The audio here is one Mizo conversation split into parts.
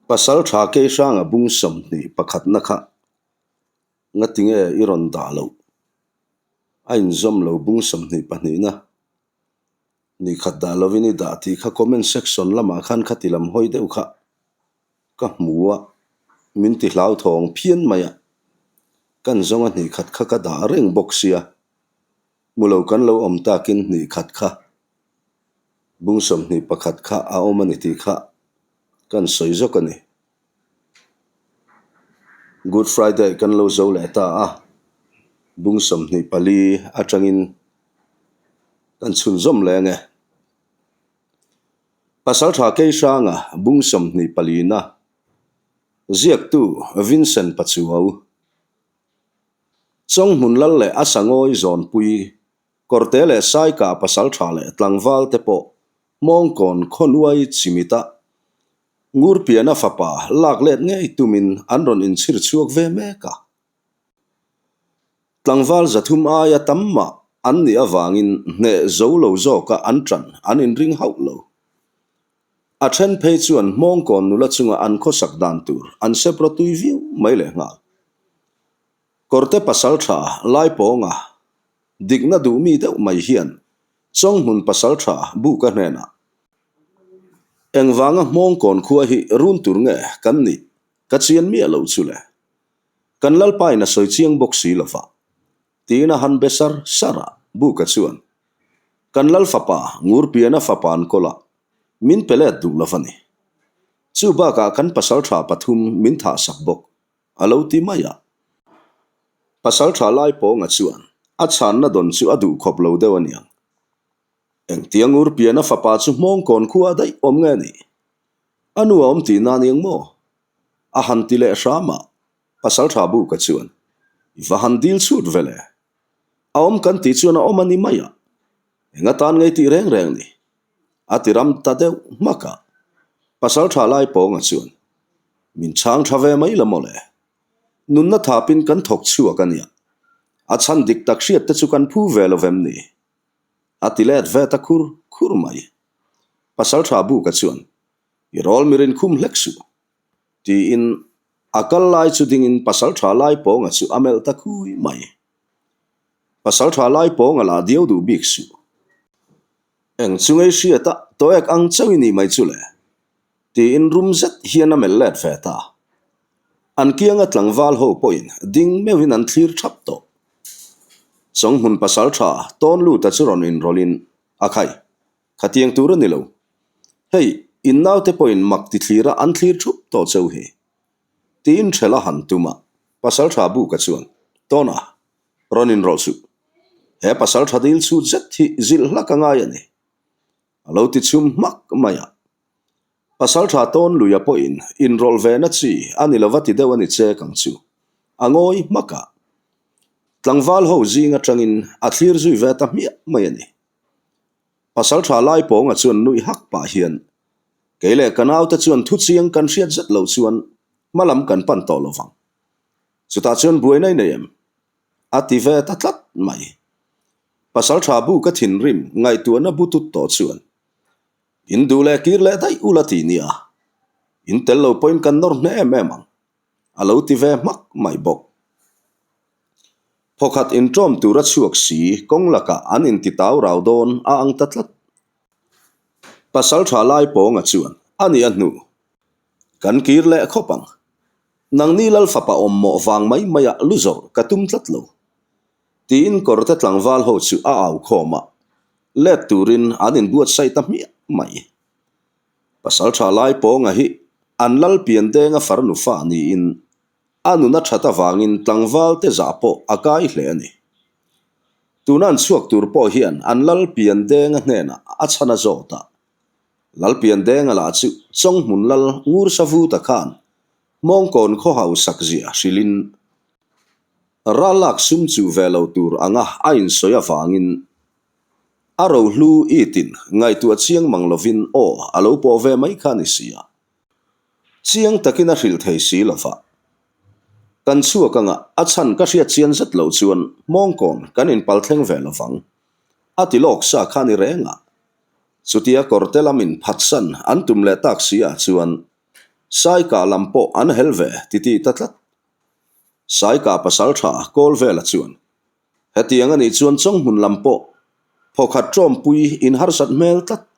Pasaltha Keihranga bung 21 na kha ngatinge i rawn dah loh? A inzawm lo bung 22 na ni khat dah lovin i dah tih kha comment section lamah khan khati lam hawi deuh kha ka hmu a, min ti hlauthawng phian mai a, kan zawnga hnih khat kha ka dah reng bawk sia, hmu lo kan lo awm takin hnih khat kha bung 21 kha a awm a ni tih kha kan sawi zawk a ni. Good Friday kan lo zo leh ta a, bung 24 atangin kan chhunzawm leng e. Pasaltha Keihranga bung 24 na ziaktu Vincent Pachuau Chawnghmun lal leh a sangawi zawnpui Kawrte leh Saika pasaltha leh tlangval te pawh Hmawngkawn khawnuai chimita Ngurpiana fapa lak let ngei tumin an rawn inchhir chhuak ve mek a. Tlangval 300 aia tam mah an nih avangin hneh zo lo zawka an ṭan an inring hauh lo. A ṭhen phei chuan Hmawngkawn nula chunga an khawsak dan tur an sep rawtui viau mai lehnghal. Kawrte pasalṭha Laipawnga dikna duh mi deuh mai hian Chawnghmun pasalṭha Buka hnenah, Engvanga Hmawngkawn khua hi run tur nge kan nih ka chian miah lo chu le? Kan Lalpain a sawi chiang bawk si lo va, tiin a han be sar sar a, Buka chuan, Kan Lal fapa Ngurpiana fapa'n kawlah min pe let duh lo va ni. Chu bakah kan pasalṭha pathum min thahsak bawk, a lo ti mai a. Pasalṭha Laipawnga chuan a chhanna dawn chu a duh khawp lo deuh a niang. Engtia Ngurpiana fapa chu Hmawngkawn khua daih awm nge ni? A nu a awm tihna a niang maw? A han ti leh hram a, Pasalṭha Buka chuan, I va han dil chhut ve le. A awm kan tih chuan a awm a ni mai a, eng atan ngei tih reng reng ni? A ti ram ta deuh hmak a, Pasalṭha Laipawnga chuan, Min chhang ṭha ve mai la maw le. Nunna thapin kan thawk chhuak a nia. A chhan dik tak hriat te chu kan phu ve lo vem ni? A ti let ve ta khur khur mai. Pasalṭha Buka chuan, I rawl mi rin khum hlek suh. Tiin a kal lai chu dingin Pasalṭha Laipawnga chu a melh ta khui mai. Pasalṭha Laipawnga lah diau duh bik suh. Eng chu ngei hriata tawek ang chauh i nih mai chu le? Tiin rum zet hian a melh let ve ta. An kianga tlangval ho pawhin ding meuhin an thlir thap tawh. Chawnghmun pasalṭha tawn luta chu rawn inrawlhin a khai. Khatiang tur a ni lo. Hei, in naute pawhin mak ti thlira an thlir thup tawh cheu hi. Tiin ṭhela han tum a, Pasalṭha Buka chuan, Tawna, rawn inrawlh suh. He pasalṭha dil chhut zet hi zilh hlak a ngai a ni. A lo ti chhum hmak mai a. Pasalṭha tawn luia pawhin inrawlh ve na chi a ni lova ti deuh a ni chek ang chu. A ngawi hmak a. Tlangval ho zing aṭangin a thlir zui ve ta hmiah mai a ni. Pasalṭha Laipawnga chuan nuih hak pah hian, Kei leh ka naute chuan thu chiang kan hriat zet loh chuan hma lam kan pan tawh lo vang. Chutah chuan buaina i nei em? A ti ve ta tlat mai. Pasalṭha bu ka thinrim ngaihtuahna bu tut tawh chuan, In duh leh kir leh daih ula ti nia, in tel lo pawhin kan nawr hneh em em ang. A lo ti ve hmak mai bawk. Phawkhat inṭawm tura chhuak si kawng lakah an inti tau rau dawn a ang ta tlat. Pasalṭha Laipawnga chuan a nih a hnu. Kan kir leh khawp ang. Nangni Lal fapa awm mawh vang mai maiah lu zawrh ka tum tlat lo. Tiin kawrte tlangval ho chu a au khawm a, let turin an inbuatsaih ta hmiah mai. Pasalṭha Laipawnga hi an Lal piandenga farnu fa niin a nun a ṭhat avangin tlangval te zah pawh a kai hle a ni. Tuna an chhuak tur pawh hian an Lal piandenga hnenah a chhan a zawt a. Lal piandenga lah chu Chawnghmun Lal Ngursavuta khan Hmawngkawn khaw hausak zia hrilhin ral lak sum chuh ve lo tur anga a insawi avangin A rohlu itin ngaihtuah chiang mang lovin aw a lo pawh ve mai kha a ni si a. Chiang takin a hrilh thei si lova. Kan chhuak anga a chhan ka hriat chian zet loh chuan Hmawngkawn kan inpal thleng ve lovang. A ti lawk sa kha a ni reng a. Chutia kawrte lamin phatsan an tum leh tak si ah chuan. Saikah lam pawh an hel ve titih ta tlat. Saikah pasaltha Kawlvela chuan, Hetiang a nih chuan Chawnghmun lam pawh phawkhat ṭawmpui in harsat hmel tlat.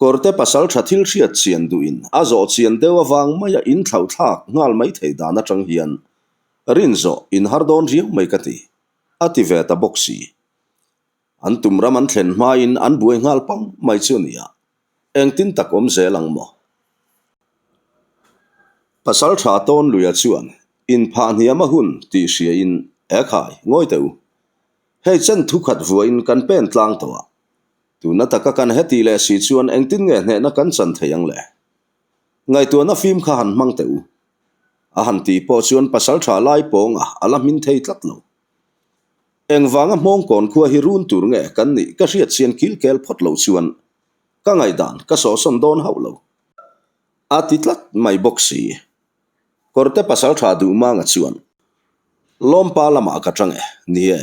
Kawrte pasaltha thil hriat chian duhin a zawh chian deuh avang maia in thlauhthlak nghal mai thei dan aṭang hian rin zawh in har dawn riau mai ka ti, a ti ve ta bawk si. An tum ram an thlen hmain an buai nghal pang mai chu a nia. Engtin tak awm zel ang maw? Pasal tha tawn luia chuan inphah hniam a hun tih hriain, Ekhai, ngawi teh u. Hei chen thu khat vuain kan pen tlang tawh a. Tuna taka kan heti leh si chuan engtin nge hnehna kan chan thei ang le? Ngaihtuahna fim kha han hmang teh u. A han tih pawh chuan pasal tha lai pawnga a la hmin thei tlat lo. Engvanga hmawngkawn khua hi run tur nge kan nih ka hriat chian kil kel phawt loh chuan ka ngaihdan ka sawhsawn dawn hauh lo. A ti tlat mai bawk si. Kawrte pasal tha duh manga chuan Lawmpa lamah ka tang e, ni e.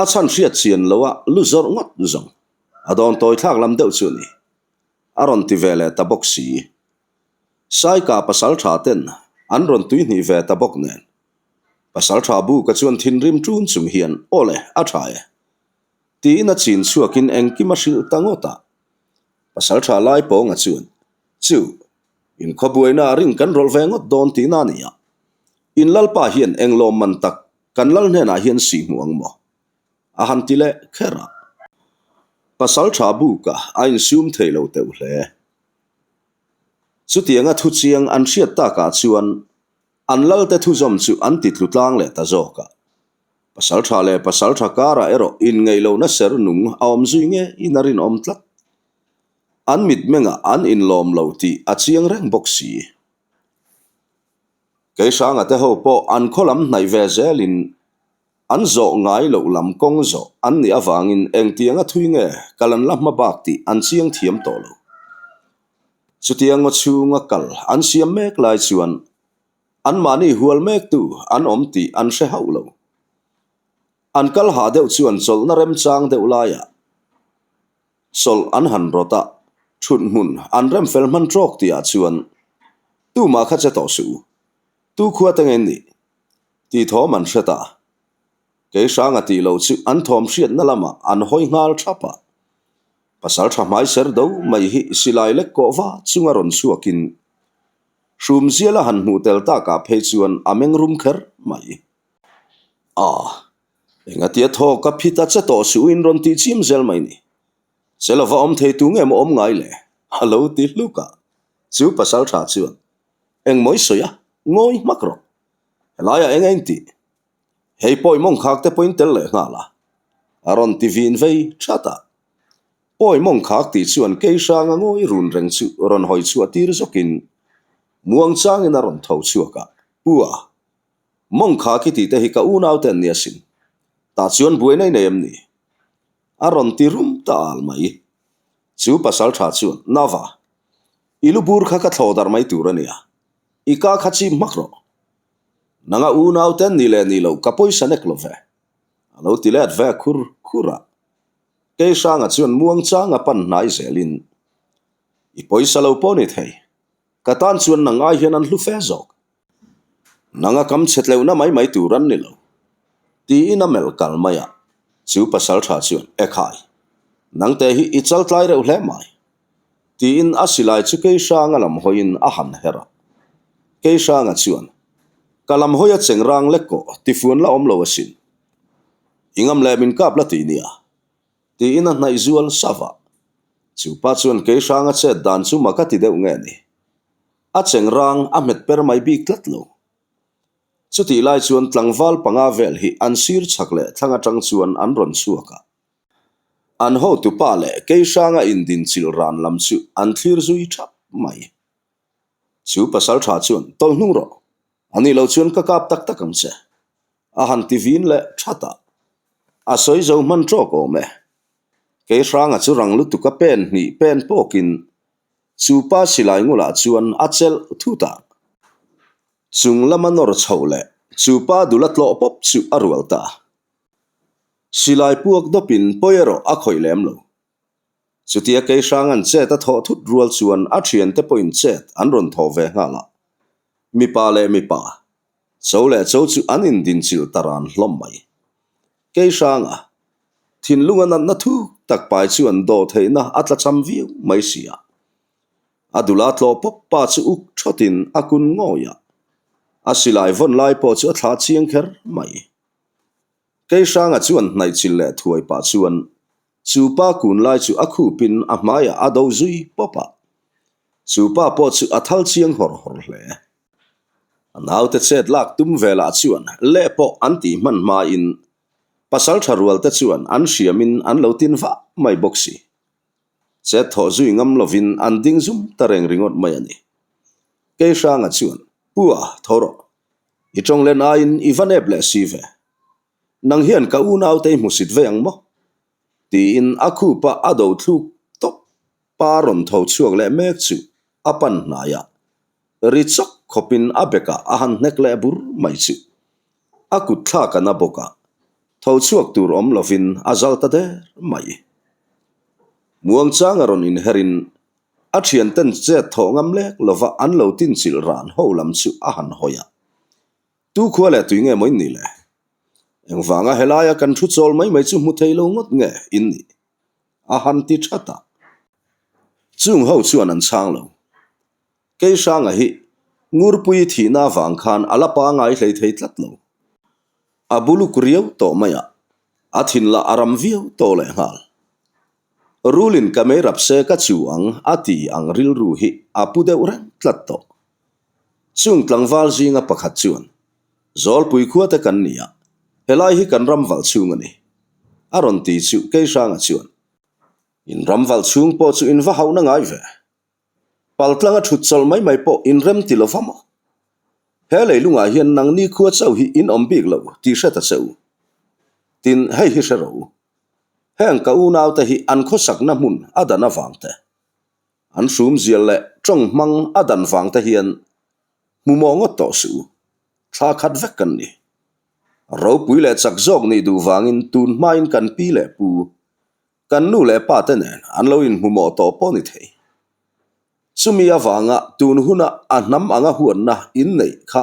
A chhan hriat chian loha lu zawrh ngawt zawng a dawn tawi thlak lam deuh chu a ni. A rawn ti ve leh ta bawk si. Saika pasal tha ten an rawn tuihnih ve ta bawk nen. Pasal tha bu ka chuan thinrim ṭun chung hian, Aw le, a tha e. Tiin a chin chhuakin engkim a hrilh ta ngawt a. Pasal tha lai pawnga chuan, Chu, inkhawbuaina a ring kan rawlh ve ngawt dawn tihna a ni a. In lalpa hian eng lawmman tak kan lal hnenah hian sih hmu ang maw? A han ti leh kher a. Pasal tha bu ka a insum thei lo teuh hle. Chutianga thuchiang an hriat takah chuan An lalte thuzawm chu an ti tlu tlang leh ta zawk a. Pasaltha leh pasaltha karah erawh inngeihlohna ser nung a awm zui nge in a rinawm tlat. An mitmengah an inlawm lo tih a chiang reng bawk si. Keihranga te ho pawh an khaw lam hnaih ve zelin an zawh ngai loh lam kawng zawh an nih avangin engtianga thui nge kal an la hma bak tih an chiang thiam tawh lo. Chutiang ngaw chhunga kal an siam mek lai chuan anmahni hual mektu an awm tih an hre hauh lo. An kal hah deuh chuan chawlhna remchang deuh laiah chawlh an han rawt a, thut hmun an rem fel hman trawk tihah chuan tumah kha che tawh suh u, tu khua te nge nih? Tih thawm an hre ta. Kei hranga tih loh chu an thawm hriatna lamah an hawi nghal thap a. Pasal tha hmai ser do mai hi silai lek kawh va chunga rawn chhuakin Hrumziala han hmuh tel takah phei chuan a meng rum kher mai. A, engatia thaw ka phit a che tawh suh in rawn tih chim zel mai ni. Che lova awm thei tu nge maw awm ngai le? A lo ti hluk a. Chu pasal tha chuan, Engmaw i sawi a, ngawi hmak rawh. Helaiah eng a intih? Hei pawi mawng khak te pawhin tel leh nghal a, a rawn ti vin vei that a. Pawi mawng khak tih chuan kei hranga ngawi run reng chu rawn hawi chhuah tir zawkin muang changin a rawn tho chhuak a, Pu a, mawng khak i tih te hi ka unau te an ni asin, tah chuan buaina i nei em ni? A rawn ti rum ta al mai. Chu pasal tha chuan, Nava, i lu bur kha ka thlawh darh mai tur a nia, i ka kha chim hmak rawh. Nanga unau te ni leh ni lo ka pawisa nek lo ve. A lo ti let ve khur khur a. Kei hranga chuan muangchanga pan hnai zelin, I pawisa lo pawh ni thei. Ka tan chuan nang ai hian an hlu fe zawk. Nanga kam chhe tleuhna mai mai tur an ni lo. Tiin a melh kal mai a. Chu pasal tha chuan, Ekhai, nangte hi i chaltlai reuh hle mai. Tiin a silai chu Keihranga lam hawiin a han her a. Keihranga chuan, Ka lam hawi a cheng rang lek kawh, tifuan la awm lo asin. I ngam leh min kap la ti nia. Tiin a hnaih zual sava. Chu pa chuan Keihranga chet dan chu mak a ti deuh nge ni. A cheng rang a hmet per mai bik tlat lo. Chutih lai chuan tlangval panga vel hi an sir chhak leh thlang atang chuan an rawn chhuak a. An hotupa leh Keihranga indinchilh ran lam chu an thlir zui thap mai. Chu pasal tha chuan, Tawlh hnung rawh, a nih loh chuan ka kap tak tak ang che, a han ti vin leh that a. A sawi zo hman tawk awm e. Keihranga chu rang lutuk a pen hnih pen pawkin chu pa silai ngulah chuan a chelh thut a. Chung lama nawr chhoh leh chu pa dul a tlawh pawp chu a rual ta. Silai puak dawpin pawi erawh a khawih lem lo. Chutia Keihrang an chet a thawh thut rual chuan a thiante pawhin chet an rawn thawh ve nghal a. Mipa leh mipa, cho leh cho chu an indinchilh ta ran hlawm mai. Keihranga thinlunga natna thuk tak pai chuan dawh theihna a tlachham viau mai si a. A dula tlawh pawp pa chu uk thawtin a kun ngawi a, a silai vawn lai pawh chu a thlah chiang kher mai. Keihranga chuan hnaihchilh leh thuai pah chuan chu pa kun lai chu a khupin a hmaiah a do zui pawp a. Chu pa pawh chu a thal chiang hawr hawr hle. A naute chet lak tum velah chuan leh pawh an tih hman hmain pasaltha rualte chuan an hriamin an lo tin vah mai bawk si. Chet thawh zui ngam lovin an ding zum ta reng ringawt mai a ni. Keihranga chuan, Pu a, tho rawh. I tawng len aiin i va nep leh si ve. Nang hian ka unaute i hmusit ve ang maw? Tiin a khupa a do thluk tawp pa rawn tho chhuak leh mek chu a pan hnai a, ri chawk khawpin a bekah a han hnek leh bur mai chu. A kut thlak a na bawk a, tho chhuak tur awm lovin a zal ta der mai. Muangchanga rawn inherin a thianten chet thawh ngam lek lova an lo tinchilh ran ho lam chu a han hawi a. Tu khua leh tui nge maw in nih le? Engvanga helaia kan thu chawl mai mai chu hmu thei lo ngawt nge in nih? A han ti that a. Chung ho chuan an chhang lo. Keihranga hi Ngurpui thihna avang khan a la pangai hlei thei tlat lo. A buluk riau tawh mai a, a thin lah a ram viau tawh lehnghal. Rulin ka mei rap se ka chu ang a ti ang rilru hi a pu deuh reng tlat tawh. Chung tlangval zinga pakhat chuan, Zawlpui khua te kan ni a, helai hi kan ram valh chhung a ni. A rawn ti chu Keihranga chuan, In ram valh chhung pawh chu in va hauhna ngai ve. Paltlanga thut chawlh mai mai pawh in rem ti lova maw? He leilungah hian nangni khua chauh hi in awm bik lo tih hre ta che u. Tin, hei hi hre rawh u. Heng ka unaute hi an khawsakna hmun a dan avang te, an hrumzial leh tawng hmang a dan vang te hian hmu mawh ngawt tawh suh u. Thla khat vek kan ni. Ropui leh chak zawk nih duh vangin tun hmain kan pi leh pu Kan nu leh pa te nen an lo inhmu mawh tawh pawh ni thei. Chumi avanga tun huna a hnam anga huatna inneih kha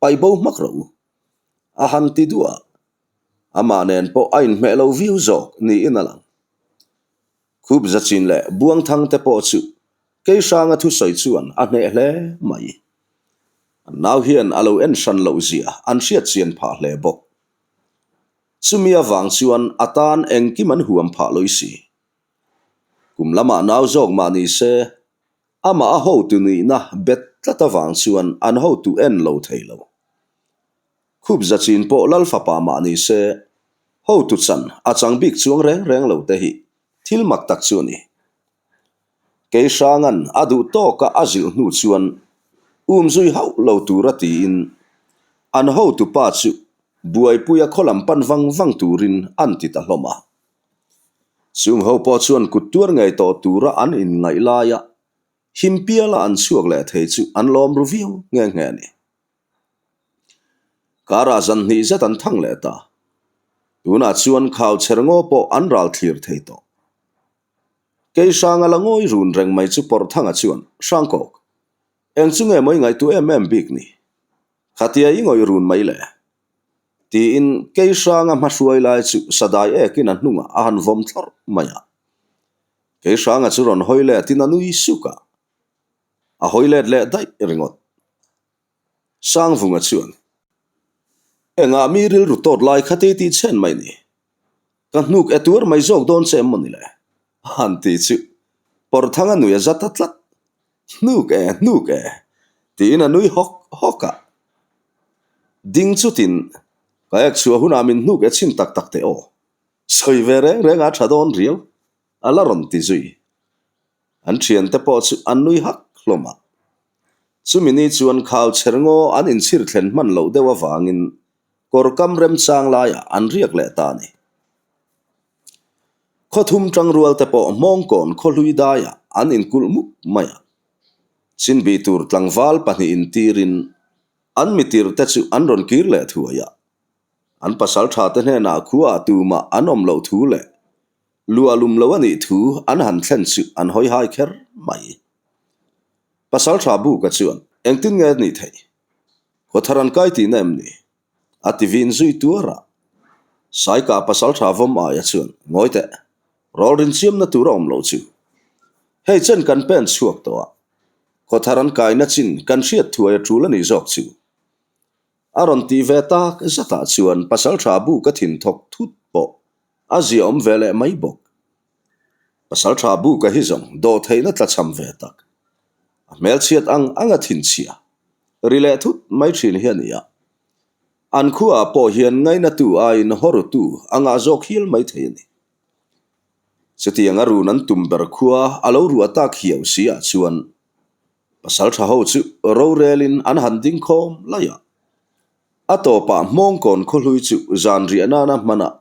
paih bo hmak rawh u. A han ti duah a, amah nen pawh a inhmeh lo viau zawk niin a lang. Khup zachin leh Buangthang te pawh chu Keihranga thusawi chuan a hneh hle mai. An nau hian a lo en hran loh zia an hriat chian phah hle bawk. Chumi avang chuan a tan engkim an huam phah lawih si. Kum lamah nau zawk mah ni se, amah a hotu nihna bet tlat avang chuan an hotu en lo thei lo. Khup zachin pawh lal fapa mah ni se, hotu chan a chang bik chuang reng reng lo te hi thil mak tak chu a ni. Keihranga'n a duh tawka a zilh hnu chuan um zui hauh lo tura tiin an hotupa chu buaipuia khaw lam pan vang vang turin an ti ta hlawm a. Chung ho pawh chuan kut tuar ngei tawh tura an inngaih laia him piala an chhuak leh thei chu an lawm ru viau nghe nghe a ni. Karah zan hnih zet an thang leh ta. Tunah chuan khau chher ngaw pawh an ral thlir thei tawh. Keihranga la ngawi run reng mai chu Pawrhthanga chuan, Hrangkawk, eng chu nge maw i ngaihtuah em em bik ni? Khatia i ngawih run mai le? Tiin Keihranga hmahruai lai chu sadai ekin a hnungah a han vawm thlawrh mai a. Keihranga chu rawn hawi letin a nui suk a, a hawi let leh daih ringawt. Sangvunga chuan, Engah mi rilru tawt lai kha tei tih chhen mai ni? Ka hnuk e tuar mai zawk dawn che em maw ni le? A han ti chu Pawrthanga nui a za ta tlat. Hnuk e, hnuk e, tiin a nui hawk hawk a. Ding chutin, Ka ek chhuah hunah min hnuk e chhin tak tak teh aw. Sawi ve reng reng a tha dawn riau, a la rawn ti zui. An thiante pawh chu an nui hak hlawm a. Chumi ni chuan khau chher ngaw an inchhir thlen hman loh deuh avangin kawr kam remchang laiah an riak leh ta a ni. Khaw thum tangrual te pawh Hmawngkawn khawhlui daiah an inkulh mup mai a. Chinbi tur tlangval pahnihin tirin an mitir te chu an rawn kir leh thuai a. An pasal tha te hnenah khuaah tumah an awm loh thu leh. Luah lum lo a nih thu an han thlen chu an hawi hai kher mai. Pasalṭha Buka chuan engtin nge a nih theih? Khawthar an kai tihna em ni? A ti vin zui tuar a. Saika pasalṭha vawm aia chuan ngawi teh, rawl rinchiamna tur a awm lo chu. Hei chen kan pen chhuak tawh a, khawthar an kaina chin kan hriat thuai a ṭul a nih zawk chu. A rawn tih ve tak zatah chuan pasalṭha Buka thin thawk thut pawh a ziaawm ve leh mai bawk. Pasalṭha Buka hi zawng dawhtheihna tlachham ve tak. A hmelchhiat ang ang a thinchhia ri leh thut mai ṭhin hi a ni a. An khuaah pawh hian ngainatu aiin hawrutu a ngah zawk hial mai thei a ni. Chutiang a run an tum ber khua a lo ruah tak hiau si ah chuan pasalṭha ho chu rorelin an han ding khawm laih a. A tawpah Hmawngkawn khawhlui chu zan riah nana hmanah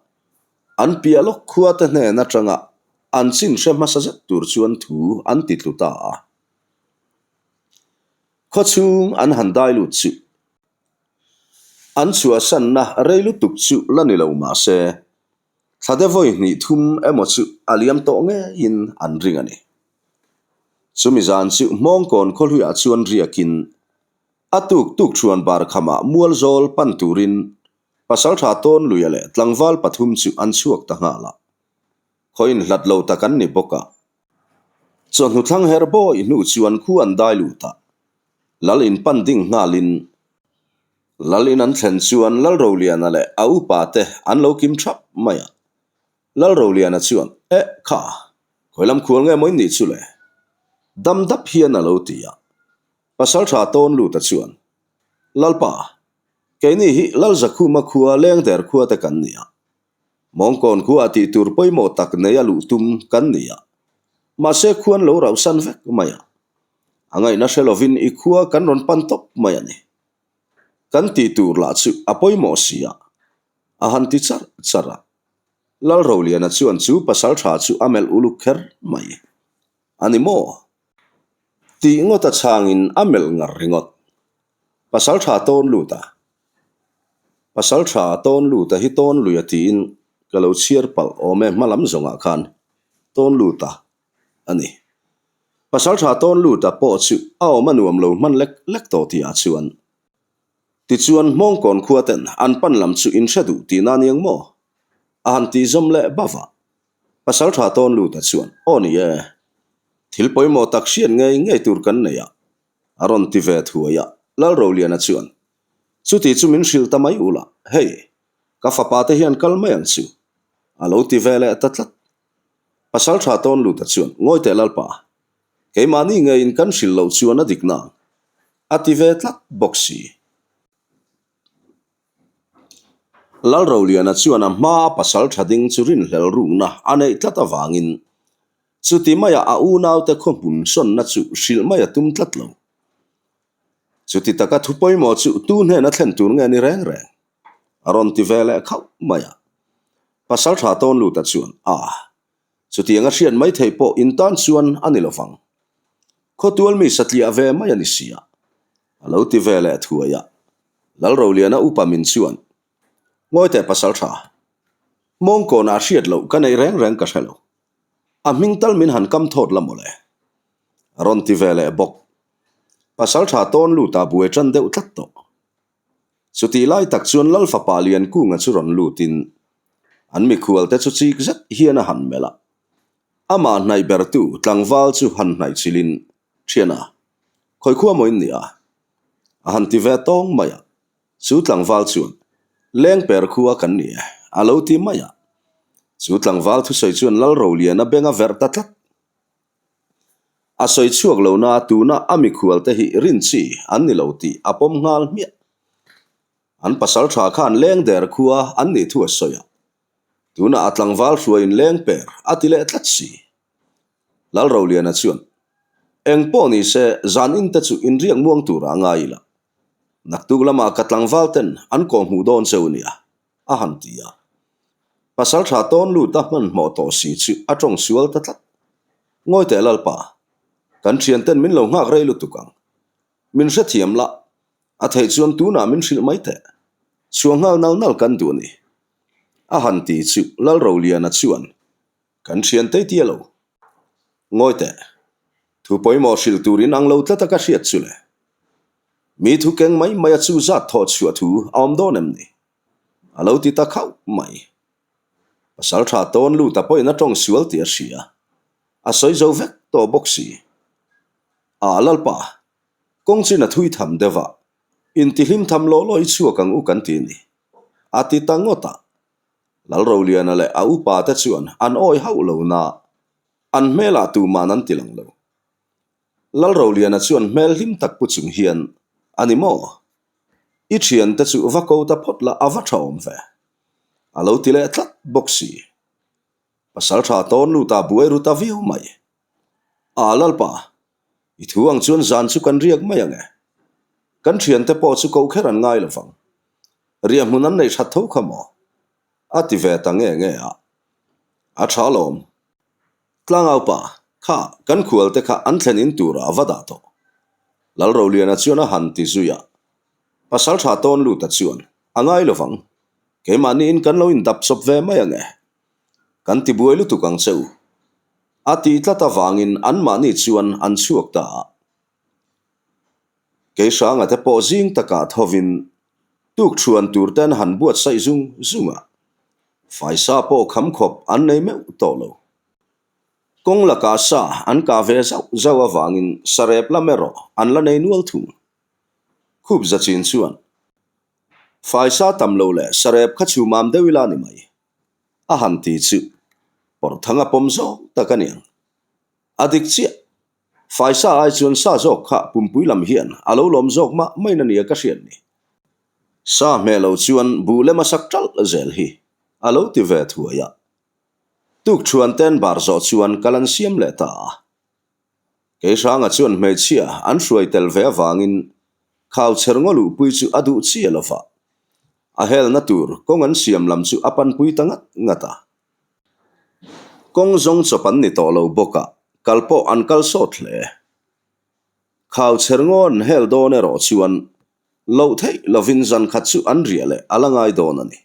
an piah lawk khuate hnen atanga an chin hre hmasa zet tur chuan thu an ti tlu ta a. Khawchhung an han dai lut chu an chhuahsanna rei lutuk chu la ni lo mah se, thlade vawi hnih thum emaw chu a liam tawh ngeiin an ring a ni. Chumi zan chu Hmawngkawn khawhluiah chuan riakin A tuk tuk chuan bar khamah mual zawl pan turin Pasaltha Tawnluia leh tlangval pathum chu an chhuak ta nghal a. Khaw inhlat lo tak an ni bawk a. Chawhnu thlang her bawi hnu chuan khu an dai lut a. Lal in pan ding nghalin Lal in an thlen chuan Lalroliana leh a upa te an lo kim thap mai a. Lalroliana chuan, Eh, kha, khawi lam khual nge maw in nih chu le? Dam dap hian a lo ti a. Pasalṭha tawn luta chuan, Lalpa, keini hi Lalzakhuma khua Lengder khua te kan ni a. Mawngkawn khua tih tur pawimawh tak nei a luh tum kan ni a. Mahse khuan lo rauhsan vek mai a. A ngaihna hre lovin i khua kan rawn pan tawp mai a ni. Kan tih tur lah chu a pawimawh si a, a han ti charh charh a. Lalroliana chuan chu pasalṭha chu a melh uluk kher mai. A ni maw? Tih ngawt a chhangin a melh ngar ringawt. Pasalṭha tawn lut a. Pasalṭha tawn lut a hi tawn lui a tiin ka lo chhiar palh awm e hma lam zawngah khan tawn lut a a ni. Pasalṭha tawn lut a pawh chu a awm a nuam lo hman lek lek tawh tihah chuan tichuan Hmawngkawn khua ten an pan lam chu in hre duh tihna aniang maw? A han tih zawm leh bauh a. Pasalṭha tawn luta chuan, Aw ni e, thil pawimawh tak hriat ngei ngei tur kan nei a, a rawn ti ve thuai a. Lalroliana chuan, Chuti chu min hrilh ta mai ula, hei, ka fapa te hian kal mai ang chu, a lo ti ve leh ta tlat. Pasalṭha tawn luta chuan, Ngawi teh Lalpa, keimahni ngeiin kan hrilh loh chuan a dik nang, a ti ve tlat bawk si. Lalroliana chuan a hmaa pasal tha ding chu rinhlel rukna a neih tlat avangin chuti maia a unaute khaw hmun sawnna chu hrilh mai a tum tlat lo. Chuti taka thu pawimawh chu tu hnena thlen tur nge ni reng reng? A rawn ti ve leh khauh mai a. Pasal tha tawn luta chuan, A, chutiang a hriat mai theih pawh in tan chuan a ni lovang. Khawtual mi satliah ve mai a ni si a, a lo ti ve leh thuai a. Lalroliana upa min chuan, Ngawi teh pasal tha, Mawngkawnah hriat loh ka neih reng reng ka hre lo. A hming tal min han kam thawt la mawle. A rawn ti ve leh bawk. Pasal tha tawn lut a buai tan deuh tlat tawh. Chutih lai tak chuan Lal fapa Liankunga chu rawn lutin an mikhual te chu chik zet hian a han melh a. Amah hnaih bertu tlangval chu han hnaih chilhin, Thiana, khawi khua maw in ni a? A han ti ve tawng mai a, chu tlangval chuan, Lengper khua kan ni e, a lo ti mai a. Chu tlangval thusawi chuan Lalroliana beng a verh ta tlat. A sawi chhuak lo na tuna a mikhual te hi rin chi an ni lo tih a pawm nghal hmiah. An pasal tha khan leng der khua an nih thu a sawi a, tunah a tlangval hruaiin leng per a ti leh tlat si. Lalroliana chuan, Eng pawh ni se zan in te chu inriak muang turah a ngai ila. Naktuk lamah ka tlangval ten an kawhhmuh dawn cheu nia. a han ti a. Pasal tha tawn lut a hmanhmawh tawh si chu a tawng sual ta tlat. Ngawi teh Lalpa, kan thian ten min lo nghak rei lutuk ang. Min hrethiam la, a theih chuan tunah min hrilh mai teh. Chhuah nghal nal nal kan duh a ni. A han ti chu Lalroliana chuan. Kan thian tei tia lo. Ngawi teh. Thu pawimawh hrilh tur in ang lo tlat a ka hriat chu le. Mi thu keng mai mai a chu zat thawh chhuah thu a awm dawn em ni? A lo ti ta khauh mai. Pasal tha tawn lut a pawhin a tawng sual tih a hria. A sawi zo vek tawh bawk si. A Lalpa, kawng chin a thui tham deuh a, intihlim tham law law i chhuak ang u kan ti ni. A ti ta ngawt a. Lalroliana leh a upa te chuan an awi hauh lo na, an hmelah tuman an ti lang lo. Lalroliana chuan hmel hlim tak pu chung hian, A ni maw? I thiante chu va ko ta phawt la a va tha awm ve. A lo ti leh tlat bawk si. Pasal tha tawn lut a buai ru ta viau mai. A Lalpa, i thu ang chuan zan chu kan riak mai ang e. Kan thiante pawh chu koh kher an ngai lo vang. Riah hmun an neih that tho kha maw? A ti ve ta nge nge a. A tha alawm. Tlangaupa, kha kan khualte kha an thlen in turah a va dah tawh. Lalroliana chuan a han ti zui a. Pasal tha tawn luta chuan, A ngai lo vang. Keimahniin kan lo indap chawp ve mai ang e. Kan ti buai lutuk ang che u. A tih tlat avangin anmahni chuan an chhuak ta a. Kei hranga te pawh zing takah thovin tuk thuan tur te an han buatsaih zung zung a, faisa pawh kham khawp an nei meuh tawh lo. Kawng lakah sa an kah ve zauh zauh avangin sarep lam erawh an la nei nual thung. Khup zachin chuan, Faisa tam lo leh sarep kha chhumam deuh ila ni mai, a han ti chu Pawrthanga pawm zawk tak a niang. A dik chiah. Faisa ai chuan sa zawk kha pumpui lam hian a lo lawm zawk mah main a nia ka hriat ni. Sa hmeh lo chuan buh lem a sak ṭalh zel hi a lo ti ve thuai a. Tuk ṭhuan ten bar zawh chuan kal an siam leh ta a. Keihranga chuan hmeichhia an hruai tel ve avangin khau chher ngaw luhpui chu a duh chiah lo va. A helna tur kawng an siam lam chu a panpui ta ngat ngat a. Kawng zawng chawp an ni tawh lo bawk a, kal pawh an kal sawt hle. Khau chher ngaw an hel dawn erawh chuan loh theih lovin zan khat chu an riah leh a la ngai dawn a ni.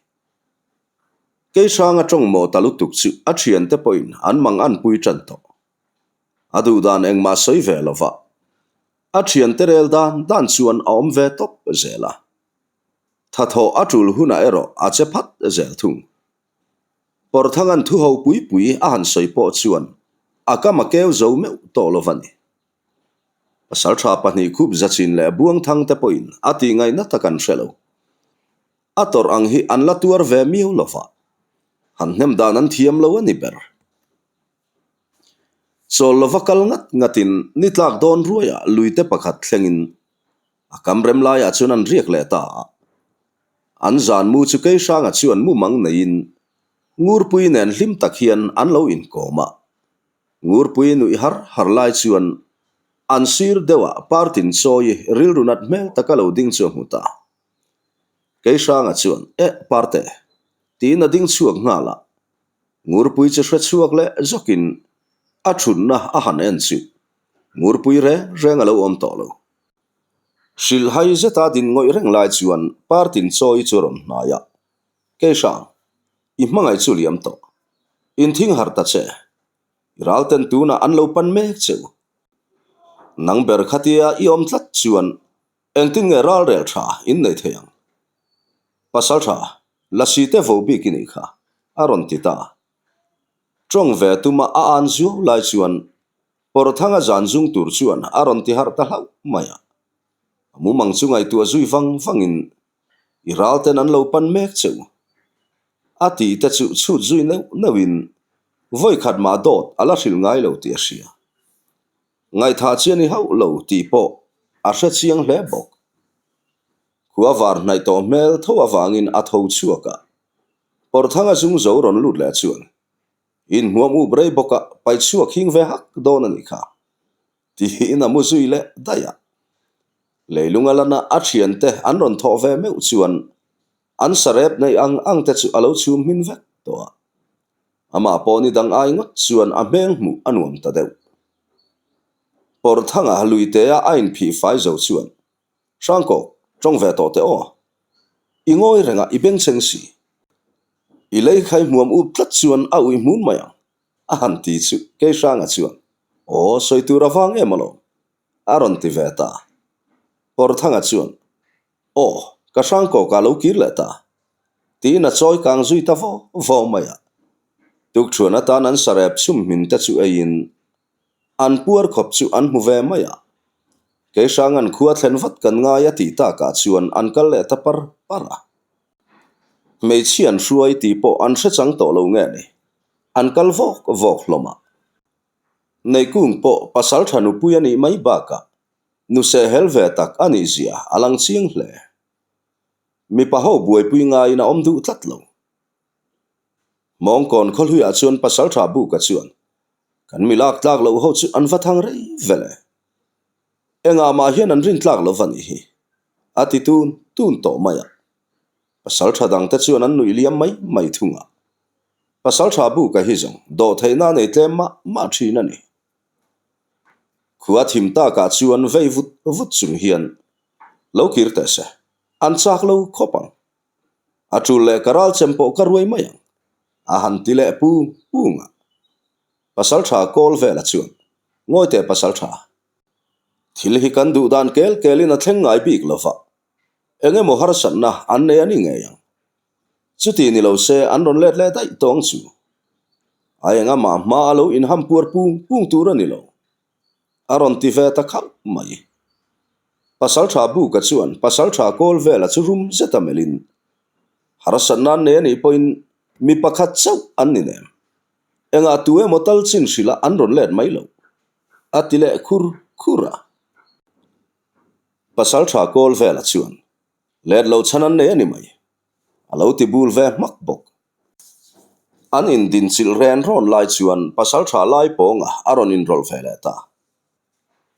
Kei hranga tawng maw ta lutuk chu a thiante pawhin an mang an pui tan tawh. A duh dan engmah sawi ve lo va, a thiante rel dan dan chuan a awm ve tawp zel a. Thathawh a tul hunah erawh a che phat zel thung. Pawrthanga'n thu ho pui pui a han sawi pawh chuan a kam a keu zo meuh tawh lo va ni. Pasaltha pahnihkhup zachin leh Buangthang te pawhin a tih ngaihna tak an hre lo. A tawrh ang hi an la tuar ve miau lo va, han hnem dan an thiam lo a ni ber. Chawl lova kal ngat ngatin ni tlak dawn ruaiah luite pakhat thlengin a kam rem laiah chuan an riak leh ta a. An zan mu chu Keihranga chuan mumang neiin Ngurpui nen hlim tak hian an lo inkawm a. Ngurpui nuih har har lai chuan an sir deuhah Partin chawi rilru nat hmel taka lo ding chu a hmu ta. Keihranga chuan, Eh Parte, tiin a ding chhuak nghal a. Ngurpui chu hre chhuak leh zawkin a thutna a han en chu Ngurpui reng reng a lo awm tawh lo. Hrilhhai zeta din ngawih reng lai chuan Partin chawi chu a rawn hnai a, Keihrang, i hmangaih chu liam tawh. Inthing harh ta che. I ralten tunah an lo pan mek cheu. Nang ber khatia i awm tlat chuan Engtin nge ralrel tha in nei thei ang? Pasal tha, Lasi te vo bik i nih kha, a rawn ti ta. Tawng ve tuma a an zuau lai chuan Pawrthanga zan zung tur chuan a rawn ti harh ta hlauh mai a. A mumang chu ngaihtuah zui vang vangin i ralten an lo pan mek che u. A ti te chu chhut zui neuh neuhin vawikhat mah dawt a la hrilh ngai lo tih a hria. Ngaihthah chi a ni hauh lo tih pawh a hre chiang hle bawk. Khua var hnaih tawh hmel tho avangin a tho chhuak a, Pawrthanga zung zo rawn lut leh chuan inhmuam up rei bawk a, pai chhuak hing ve hak dawn a nih kha tiin a mu zui leh daih a. Leilunga lana a thiante an rawn thawh ve meuh chuan an sarep neih ang ang te chu a lo chhum hmin vek tawh a. Amah pawh ni dang ai ngawt chuan a hmel hmuh a nuam ta deuh. Pawrthanga luitea a inphih fai zo chuan, Hrangkawk, tawng ve tawh teh aw. I ngawi rengah i bengchheng si. I lei khai hmuam up tlat chuan a uih hmun mai ang. A han ti chu Keihranga chuan, Aw, sawi tur a vang em alawm, a rawn ti ve ta. Pawrthanga chuan, Aw, ka hrangkawkah lo kir leh ta, tiin a chawi kang zui ta vaw vaw mai a. Tukṭhuan atan an sarep chhum hmin te chu eiin an puar khawp chu an hmu ve mai a. Keihranga'n khua thlen vat kan ngai a tih takah chuan an kal leh ta par par a. Hmeichhia an hruai tih pawh an hre chang tawh lo nge ni? An kal vawk vawk hlawm a. Neikung pawh pasal tha nupui a nih mai bakah nu sehhel ve tak a nih zia a lang chiang hle. Mipa ho buaipui ngaiin a awm duh tlat lo. Mawngkawn khawhluiah chuan pasal tha Buka chuan kan mi lak tlak loh ho chu an va thang rei vel e. Engah mah hian an rin tlak lo va nih hi, a ti tun tun tawh mai a. Pasal tha dangte chuan an nuih liam mai mai thung a. Pasal tha Buka hi zawng dawhtheihna a nei tlem mah mah thin a ni. Khua thim takah chuan vei vut vut chung hian lo kir teh se, an chak lo khawp ang. A tul leh ka ral chem pawh ka ruai mai ang, a han ti leh pung pung a. Pasal tha kawl vela chuan, Ngawi teh pasal tha, thil hi kan duh dan kel kelin a thleng ngai bik lo va, eng emaw harsatna an nei a ni ngei ang. Chuti ni lo se an rawn let leh daih tawng chu. A enga mah hma a lo inham puar pung pung tur a ni lo. A rawn ti ve ta khauh mai. Pasaltha Buka chuan Pasaltha kawl vela chu rum zet a melhin, Harsatna an nei a nih pawhin mi pakhat chauh an ni nem. Engah tu emaw tal chin hrilh an rawn let mai lo, a ti leh khur khur a. Pasaltha kawl vela chuan, Let lo chhan an nei a ni mai, a lo ti bul ve hmak bawk. An indinchilh ren rawn lai chuan Pasaltha Laipawnga a rawn inrawlh ve leh ta.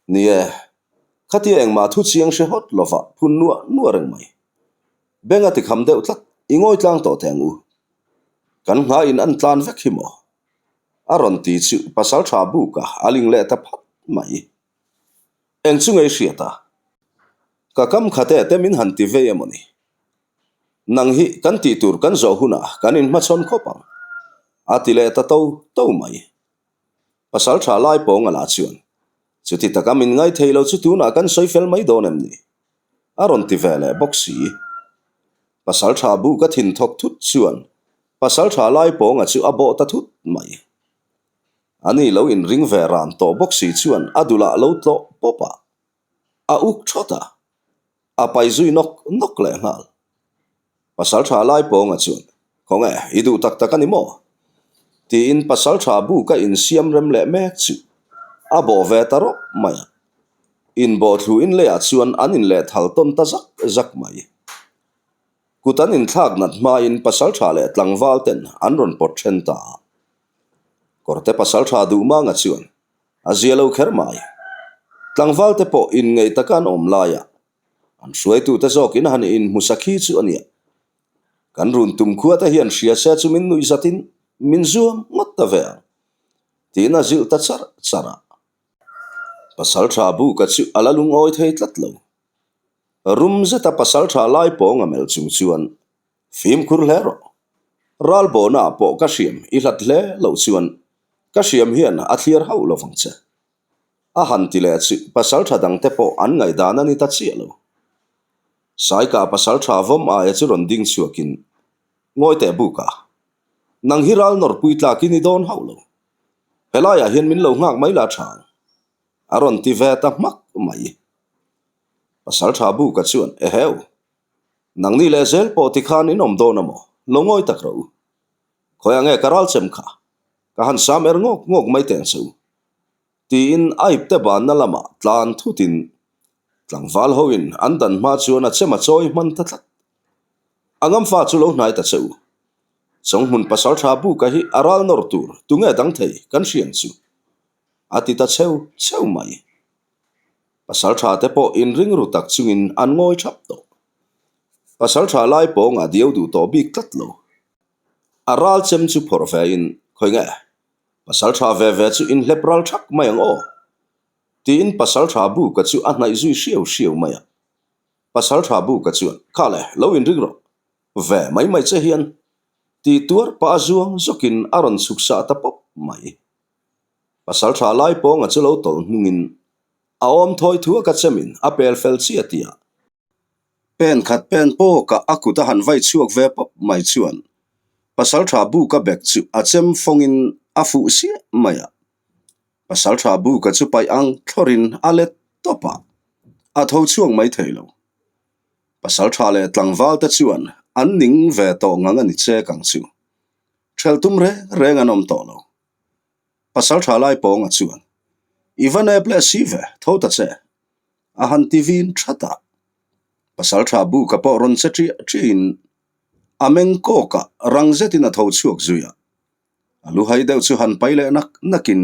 Ni e, khatia engmah thu chiang hre hawt lova phun nuah nuah reng mai. Beng a tikham deuh tlat, i ngawi tlang tawh teh ang u. Kan nghain an tlan vek hi maw? A rawn ti chu Pasaltha Buka a ling leh ta phat mai. Eng chu ngei hriat a? Ka kam khat e te min han ti vei emaw ni? Nang hi kan tih tur kan zawh hunah kan inhmachhawn khawp ang, a ti leh ta to to mai. Pasal tha lai pawng a lah chuan, Chuti taka min ngai thei lo chu tunah kan sawi fel mai dawn em ni? A rawn ti ve leh bawk si. Pasal tha bu ka thin thawk thut chuan pasal tha lai pawnga chu a bawh ta thut mai. Ani lo inring ve ran tawh bawk si chuan a dulah lo tlawh pawp a, a uk thawt a, a pai zui nawk nawk leh nghal. Pasal tha lai pawnga chuan, Khawnge, i duh tak tak a ni maw? Tiin pasal tha bu ka insiam rem leh mek chu a bawh ve ta rawp mai a. Inbawhthlu inleiah chuan an inlehthal tawn ta zak zak mai. Kut an inthlak nat hmain pasal tha leh tlangval ten an rawn pawt then ta a. Kawrte pasal tha duh manga chuan a zia lo kher mai. Tlangval te pawh inngeih taka an awm laiah an hruaitute zawkin han inhmu sakhi chu a nia. Kan run tum khua te hian hria se chu min nuih zatin min zuam ngawt ta ve ang tiin a zilh ta char char a. Pasal tha buka chu a la lungawi thei tlat lo. Rum zeta pasal tha lai pawng a melh chung chuan Fimkhur hle rawh. Ralbawna ah pawh ka hriam i hlat hle loh chuan ka hriam hian a thliar hauh lo vang che. A han ti leh chu pasal tha dangte pawh an ngaihdan a ni ta chiah lo. Saika pasal tha vawm aia chu rawn ding chhuakin ngawi teh buk a, Nang hi ral nawrpui tlak i ni dawn hauh lo. Helaiah hian min lo nghak mai la tha ang. A rawn ti ve ta hmak mai. Pasal tha buka chuan, Eheu! Nangni leh zel pawh tikhan in awm dawn a maw? Lo ngawi tak rawh u. Khawiah nge ka ral chem kha? Ka han sam er ngawk ngawk mai teh ang che u. Tiin a ipte banna lamah tlan thutin tlangval hoin an dan hma chuan a chem a chawi hman ta tlat. A ngamfa chu lo hnai ta che u. Chawnghmun pasal tha buka hi a ral nawr tur tunge dang thei kan hriang chu? A ti ta cheu cheu mai. Pasal tha te pawh inring ru tak chungin an ngawi thap tawh. Pasal tha lai pawngah diau duh tawh bik tlat lo. A ral chem chu phawrh ve in, Khawi nge? Pasal tha ve ve chu inhlep ral thak mai ang aw? Tiin pasal tha buka chu a hnaih zui hriau hriau mai a. Pasal tha buka chuan, Kha le, lo inring rawh. Ve mai mai che hian. Ti tuar pah a zuang zawkin a rawn chhuk sah ta pawp mai. Pasalṭha Laipawnga chu lo tawlh hnungin a awm thawi thuak a chemin a pel fel chiah tih a. Pen khat pen pawkah a kut a han vai chhuak ve pawp mai chuan Pasalṭha Buka bek chu a chem fawngin a fuh siah mai a. Pasalṭha Buka chu paih ang thlawrin a let tawp a, a tho chhuak mai thei lo. Pasalṭha leh tlangval te chuan an ning ve tawh ngang a ni chek ang chu. Ṭhelh tum reng reng an awm tawh lo. Pasalṭha Laipawnga chuan, I va nep leh si ve, tho ta che. A han ti vin that a. Pasalṭha Buka pawh rawn che ṭiah ṭiahin a meng kawk a, rang zetin a tho chhuak zui a. A lu hai deuh chu han pai leh nak nakin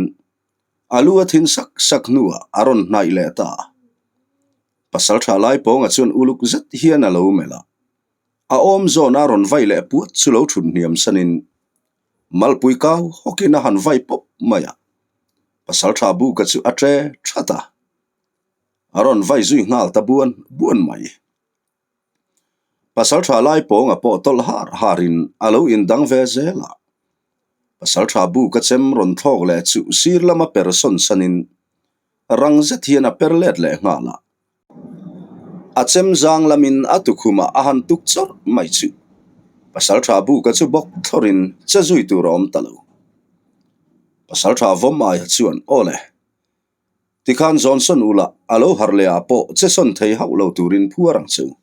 a lu a thin sak sak hnuah a rawn hnaih leh ta a. Pasalṭha Laipawnga chuan uluk zet hian a lo melh a. A awm zawna rawn vai leh puat chu lo ṭhut hniam sanin Malpui kau hawkin a han vai pawp mai a. Pasalṭha Buka chu a ṭe ṭhat a. A rawn vai zui nghal ta buan buan mai. Pasalṭha Laipawnga pawh tawlh har harin a lo indang ve zel a. Pasalṭha Buka chem rawn thlawk leh chu sir lama per sawn sanin rang zet hian a per let leh nghal a. A chem zang lamin a tukhumah a han tuk chawrh mai chu. Pasalṭha Buka chu bawk thlawrin che zui tur a awm ta lo. Pasalṭha vawm aia chuan, Aw le, tikhan zawn sawn ula, a lo harh leh ah pawh che sawn thei hauh lo turin phuar ang che u.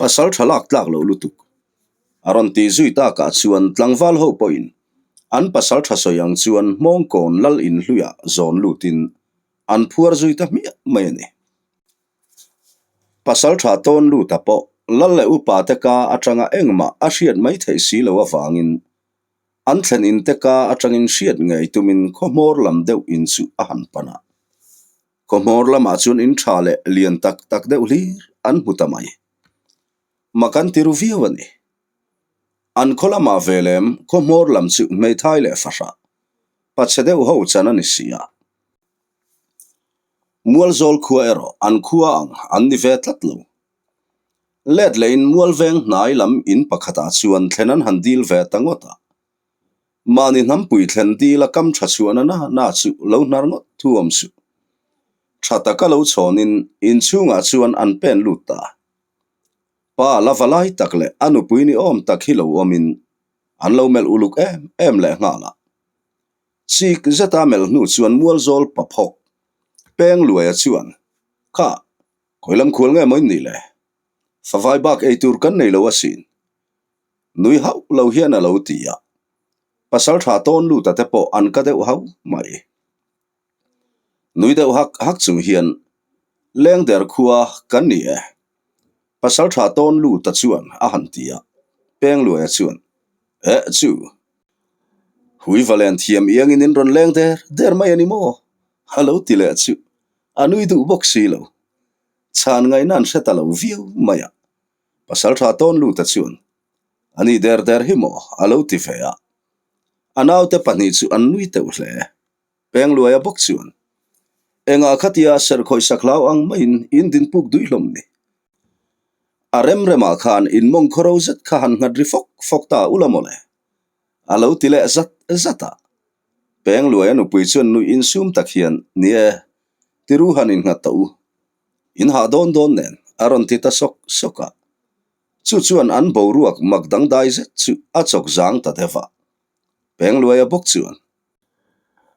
Pasalṭha lak tlak loh lutuk. A rawn tih zui takah chuan tlangval ho pawhin an pasalṭha sawi ang chuan Hmawngkawn lal inhluiah zawn lutin an phuar zui ta hmiah mai a ni. Pasalṭha tawn luta pawh lal leh upa te ka atanga engmah a hriat mai theih si lo avangin an thlen in te ka atangin hriat ngei tumin khawhmawr lam deuh in chu a han pan a. Khawhmawr lamah chuan in tha leh lian tak tak deuh hlir an hmu ta mai. Mak an ti ru viau a ni. An khaw lamah ve lem khawhmawr lam chu hmeithai leh fahrah pachhe deuh ho chan a ni si a. Mualzawl khua erawh an khua ang an ni ve tlat lo. Let lehin Mualveng hnai lam in pakhatah chuan thlen an han dil ve ta ngawt a. Mahni hnampui thlen dila kam tha chhuahna na na chu lo hnar ngawt thu awm suh. Tha taka lo chhawnin inchhungah chuan an pen lut ta. Pa la va lai tak leh a nupui ni awm tak hi lo awmin an lo melh uluk em em leh nghal a. Chik zeta melh hnu chuan Mualzawl pa phawk peng luaia chuan, Kha, khawi lam khual nge maw in nih le? Favai bak ei tur kan nei lo asin. Nui hauh lo hian a lo ti a. Pasal tha tawn luta te pawh an ka deuh hau mai. Nui deuh hak hak chung hian Lengder khua kan ni e. Pasal tha tawn luta chuan a han ti a. Pengluaia chuan, Eh chu, hui va len thiam iangin in rawn leng der der mai a ni maw? A lo ti leh chu a nui duh bawk si lo. Chhan ngaihna an hre ta lo viau mai a. Pasal tha tawn luta chuan, A ni der der hi maw? a lo ti ve a. A naute pahnih chu an nui teuh hle. Pengluaia bawk chuan, Engah khatia serhkhawih sak hlau ang maiin in din puk dui hlawm ni? A rem remah khan in mawng khawro zet kha han nghat ri fawk fawk ta ula mawle? A lo ti leh zat zat a. Pengluaia nupui chuan nuih insum tak hian, Ni e, tiru han innghat ta u. In hah dawn dawn nen a rawn ti ta sawk sawk a. Chu chuan an boruak mak dangdai zet chu a chawk zang ta deuh a. Pengluaia bawk chuan,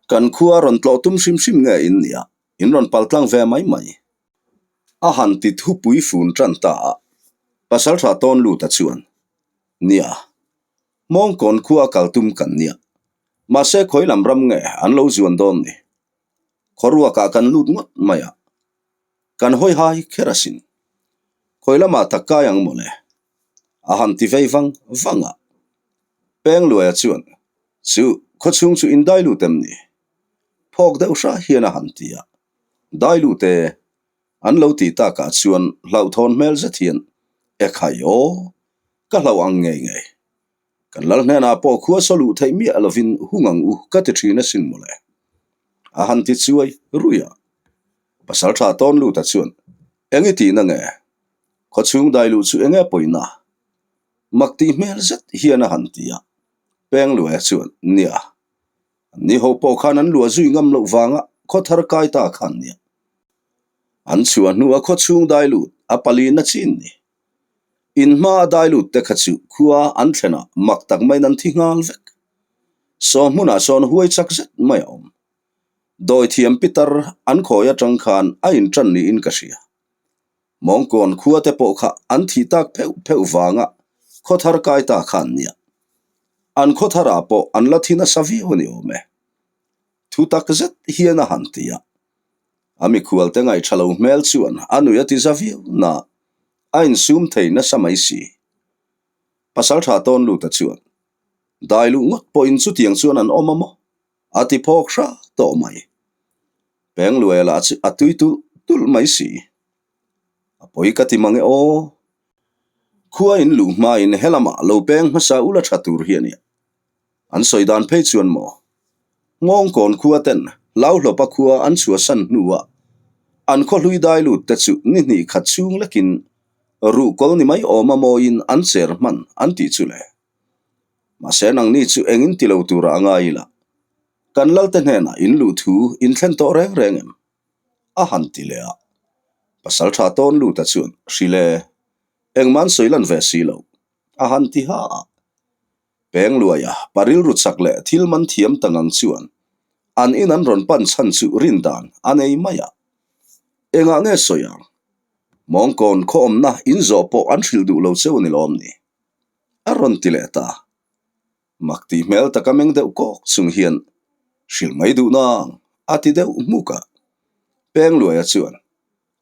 Kan khua rawn tlawh tum hrim hrim nge in nia, in rawn pal tlang ve mai mai. A han ti thupui fun tan ta a. Pasaltha tawn luta chuan, Nia, Hmawngkawn khua kal tum kan nia. Mahse khawi lam ram nge an lo zuan dawn ni? Khawruakah kan lut ngawt mai a, kan hawi hai kher asin. Khawi lamah tak kai ang mawle? A han ti vei vang vang a. Pengluaia chuan, Chu, khawchhung chu in dai lut em ni? Phawk deuh hra hian a han ti a. Dai lut e, an lo tih takah chuan hlauhthawn hmel zet hian, Ekhai aw, ka hlauh ang ngei ngei. Kan lal hnenah pawh khua saw luh theih miah lovin hung ang u ka ti thin asin mawle. A han ti chuai rui a. Pasal tha tawn luta chuan, Eng i tihna nge? Khawchhung dai luh chu enge pawina? Mak tih hmel zet hian a han ti a. Pengluaia chuan, Nia. An ni ho pawh khan an luah zui ngam loh vanga khaw thar kai ta khan nia. An chhuah hnua khaw chhung dai lut a palina chin ni. In hma a dai lut te kha chu khua an thlenah mak tak maiin an thi nghal vek. Saw hmunah sawn huai chak zet mai a awm. Dawithiam pitar an khawi atang khan a intan niin ka hria. Mawngkawn khua te pawh kha an thih tak pheuh pheuh vanga khaw thar kai ta khan nia. An khaw tharah pawh an la thi nasa viau a ni awm e. Thu tak zet hian a han ti a. A mikhual te ngaih tha lo hmel chuan a nui a ti za viau na a insum thei nasa mai si. Pasaltha tawn luta chuan dai luh ngawt pawhin chutiang chuan an awm a maw? A ti phawk hra tawh mai. Pengluaia lah chu a tui tulh tulh mai si. A pawi ka ti mang e aw. Khua in luh hmain helamah lo peng hmasa ula tha tur hi a nia. An sawi dan phei chuan maw? Nghawngkawn khua ten Hlauhlawpa khua an chhuahsan hnuah an khaw hlui dai lut te chu ni hnih khat chhung lekin ruhkawl ni mai awma mawiin an cher hman an tih chu le. Mahse nangni chu engin ti lo tura a ngai ila, kan Lalte hnenah in luh thu in thlen tawh reng reng em? A han ti leh a. Pasal tha tawn luta chuan, Hrile, engmah an sawi lan ve si lo, a han ti ha a. Pengluaia pa rilru chak leh thil man thiam ta ngang chuan an in an rawn pan chhan chu rin dan a nei mai a. Engah nge sawi ang? Mawngkawn khaw awmna in zawh pawh an hrilh duh lo cheu a ni lawm ni? A rawn ti leh ta. Mak tih hmel taka meng deuh kawk chung hian hrilh mai duh nang a ti deuh hmuk a. Pengluaia chuan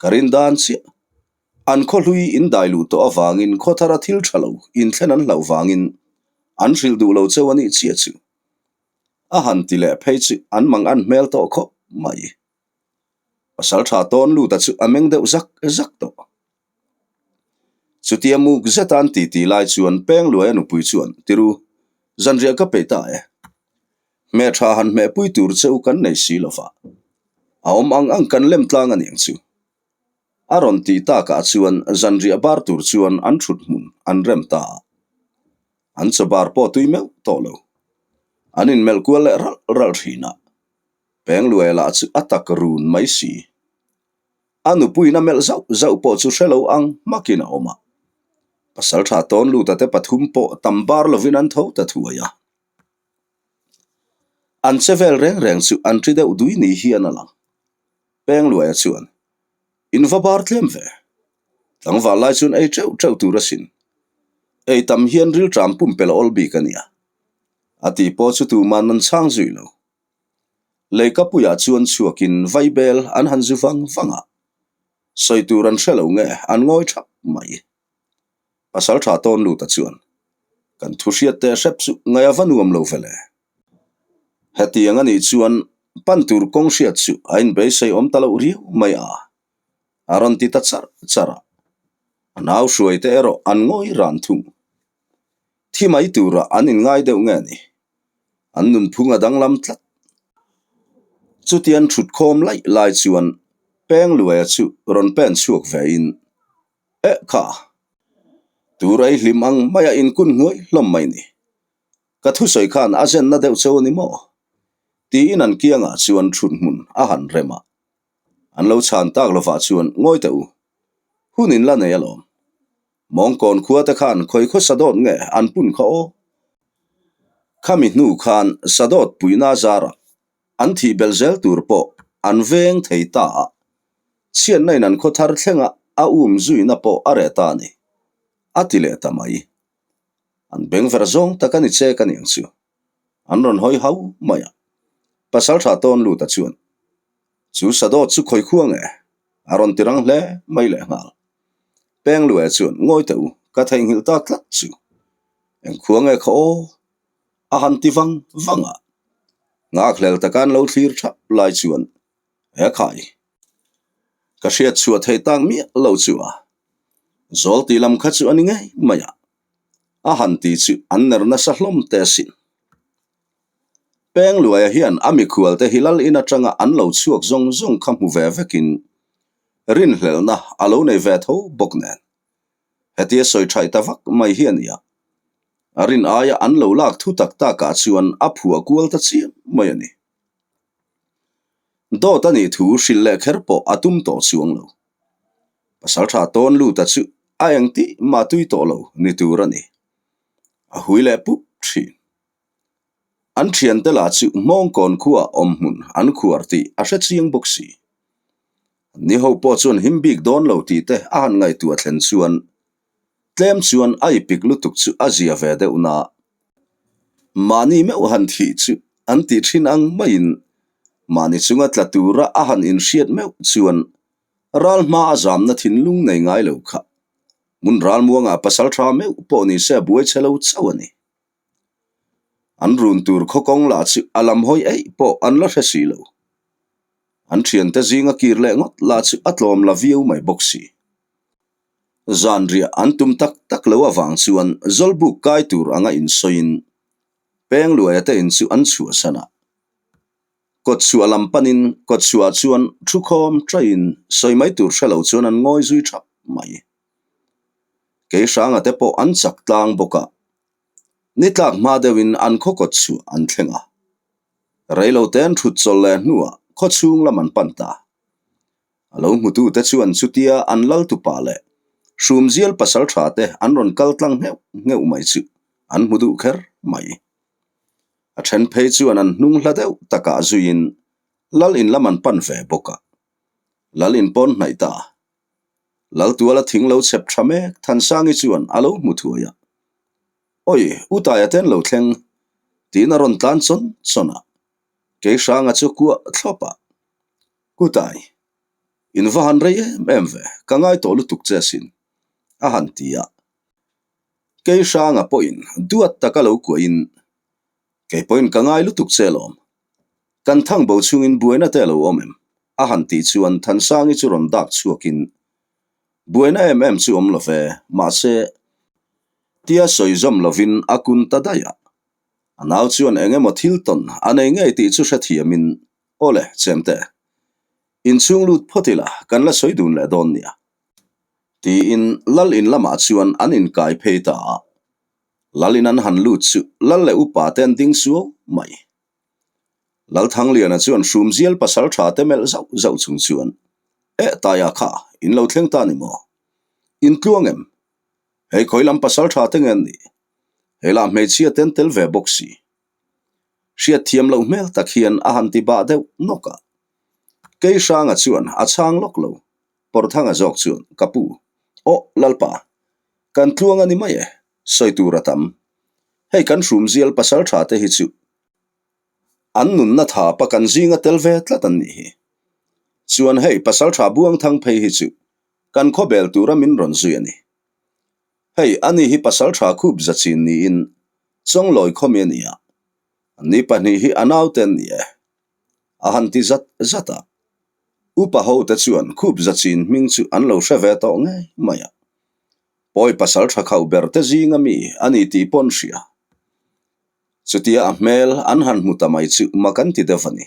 ka rin dan chiah. An khaw hlui in dai luh tawh avangin khaw thara thil tha lo inthlen an hlauh vangin an hrilh duh lo cheu a nih chiah chu. A han ti leh phei chu an mang an hmel tawh khawp mai. Pasal tha tawn luta chu a meng deuh zak zak tawh. Chutia muk zeta an titi lai chuan Pengluaia nupui chuan, Tiru, zanriah ka peih ta e. Hmeh tha han hmehpui tur che u kan nei si lova, a awm ang ang kan lem tlang a niang chu. A rawn tih takah chuan zanriah bar tur chuan an thut hmun an rem ta a. An chaw bar pawh tui meuh tawh lo. An inmelh kual leh ralh ralh thin a. Pengluaia lah chu a tak run mai si. A nupuiin a melh zauh zauh pawh chu hre lo ang hmakin a awm a. Pasal tha tawn luta te pathum pawh tam bar lovin an tho ta thuai a. An che vel reng reng chu an ṭi deuh dui ni hian a lang. Pengluaia chuan, In va bar tlem ve. Tlangval lai chuan ei teuh teuh tur asin. Ei tam hian rilṭam pumpelh a awl bik a nia. A ti pawh chu tuman an chhang zui lo. Leikapuiah chuan chhuakin vaibel an han zu vang vang a. Sawi tur an hre lo nge an ngawi thap mai. Pasal tha tawn luta chuan, Kan thu hriat teh hrep chu ngaih a va nuam lo ve le. Hetiang a nih chuan pan tur kawng hriat chu a inbeisei awm ta loh riau mai a, a rawn ti ta char char a. A nau hruai te erawh an ngawi ran thung. Thi mai tura an inngai deuh nge ni? An nunphung a danglam tlat. Chutian thutkhawm laih lai chuan Pengluaia chu rawn pen chhuak vein, Eh kha! Tur ei hlim ang maia inkun hnuai hlawm mai ni. Ka thusawi khan a zenna deuh cheu a ni maw? Tiin an kiangah chuan thut hmun a han rem a. An lo chhan tak lovah chuan ngawi teh u. Hun in la nei alawm. Mawngkawn khua te khan khawi khaw sadawt nge an pun kha aw? Khami hnu khan sadawt puihna zarah an thih belh zel tur pawh an veng thei ta a, chhiatna in an khaw thar thlenga a um zuina pawh a reh ta a ni, a ti leh ta mai. An beng ver zawng tak a ni che ka niang chu. An rawn hawi hau mai a. Pasal tha tawn luta chuan, Chu sadawt chu khawi khuang e? A rawn ti rang hle mai leh nghal. Pengluaia chuan, Ngawi teh u, ka theihnghilh ta tlat chu. Eng khuang e kha aw? A han ti vang vang a. Nghakhlel taka an lo thlir thap lai chuan, He khai, ka hriat chhuah theih tak miah lo chu a. Zawl tih lam kha chu a ni ngei mai a. A han ti chu an ner nasa hlawm te asin. Pengluaia hian a mikhual te hi lal in atanga an lo chhuak zawng zawng kha hmu ve vekin rinhlelhna a lo nei ve tho bawk nen. Hetia sawi thaih ta vak mai hi a ni a. A rin aia an lo lak thu tak takah chuan a phuah kual ta chiam mai a ni. Dawt a nih thu hrilh leh kher pawh a tum tawh chuang lo. Pasaltha tawn luta chu a engtih mah tui tawh lo ni tur a ni. A hui leh pup thin. An thiante lah chu Hmawngkawn khuaah awm hmun an khuar tih a hre chiang bawk si. Ni ho pawh chuan him bik dawn lo tih te a han ngaihtuah thlen chuan tlem chuan a ipik lutuk chu a zia ve deuh na. Mahni meuh han thih chu an tih thin ang maiin mahni chunga tla tura a han inhriat meuh chuan ral hma a zamna thinlung nei ngai lo kha. Hmun ralmuangah pasal tha meuh pawh ni se a buai chhe lo chauh a ni. An run tur khaw kawng lah chu a lam hawi eih pawh an la hre si lo. An thiante zinga kir leh ngawt lah chu a tlawm la viau mai bawk si. Zanriah an tum tak tak lo avang chuan Zawlbuk kai tur anga insawiin Pengluaia te in chu an chhuahsan a. Kawtchhuah lam panin kawtchhuah chuan thu khawm taiin sawi mai tur hre lo chuan an ngawi zui thap mai. Keihranga te pawh an chak tlang bawk a, ni tlak hma deuhin an khaw kawtchhuah an thleng a. Reilote an thut chawlh leh hnuah khawchhung lam an pan ta. A lo hmutute chuan chutia an lal tupa leh Hrumzial pasal tha te an rawn kal tlang ngheuh ngheuh mai chu an hmu duh kher mai. A then phei chuan an hnung hla deuh takah zuiin lal in lam an pan ve bawk a. Lal in pawn hnaih ta. Lal tuala thing lo chhep tha mek Thansangi chuan a lo hmu thuai a. Oi, U Taia te an lo thleng, tiin a rawn tlan chawn chawn a. Keihranga chu kuah thlawp a. Kutai, in va han rei em em ve, ka ngai tawh lutuk che asin, a han ti a. Keihranga pawhin duat taka lo kuahin, Kei pawhin ka ngai lutuk che alawm. Kan thang bo chungin buaina te a lo awm em? a han tih chuan Thansangi chu rawn dak chhuakin, Buaina em em chu awm lo ve, mahse, tia sawi zawm lovin a kun ta daih a. A nau chuan eng emaw thil tawn a nei ngei tih chu hrethiamin, Awle, Chemte, inchhung lut phawt ila, kan la sawi dun leh dawn nia. Tiin Lal in lamah chuan an inkai phei ta a. Lal in an han lut chu Lal leh upa te an ding suau mai. Lal Thangliana chuan Hrumzial pasal tha te melh zauh zauh chung chuan, Eh, Taia kha, in lo thleng ta ni maw? In tluang em? Hei khawi lam pasal tha te nge an nih? Hei lah hmeichhia te an tel ve bawk si. Hriat thiam loh hmel tak hian a han ti bah deuh nawk a. Keihranga chuan a chhang lawk lo. Pawrthanga zawk chuan, Ka pu, aw Lalpa, kan tluang a ni mai e, sawi tur a tam. Hei kan hrumzial pasal tha te hi chu an nunna thapa kan zinga tel ve tlat an nih hi. Chuan hei pasal tha Buangthang phei hi chu kan khawbel tura min rawn zui a ni. Hei, ani hi pasal tha khup za chin niin Chawnglawi khawmi a ni a, ni pahnih hi a naute an ni e. A han ti zat zat a. Upa hote chuan khup za chin hming chu an lo hre ve tawh ngei mai a. Pawi pasal tha khauh ber te zinga mi a ni tih pawh an hria. Chutia a hmel an han hmu ta mai chu mak an ti deuh a ni.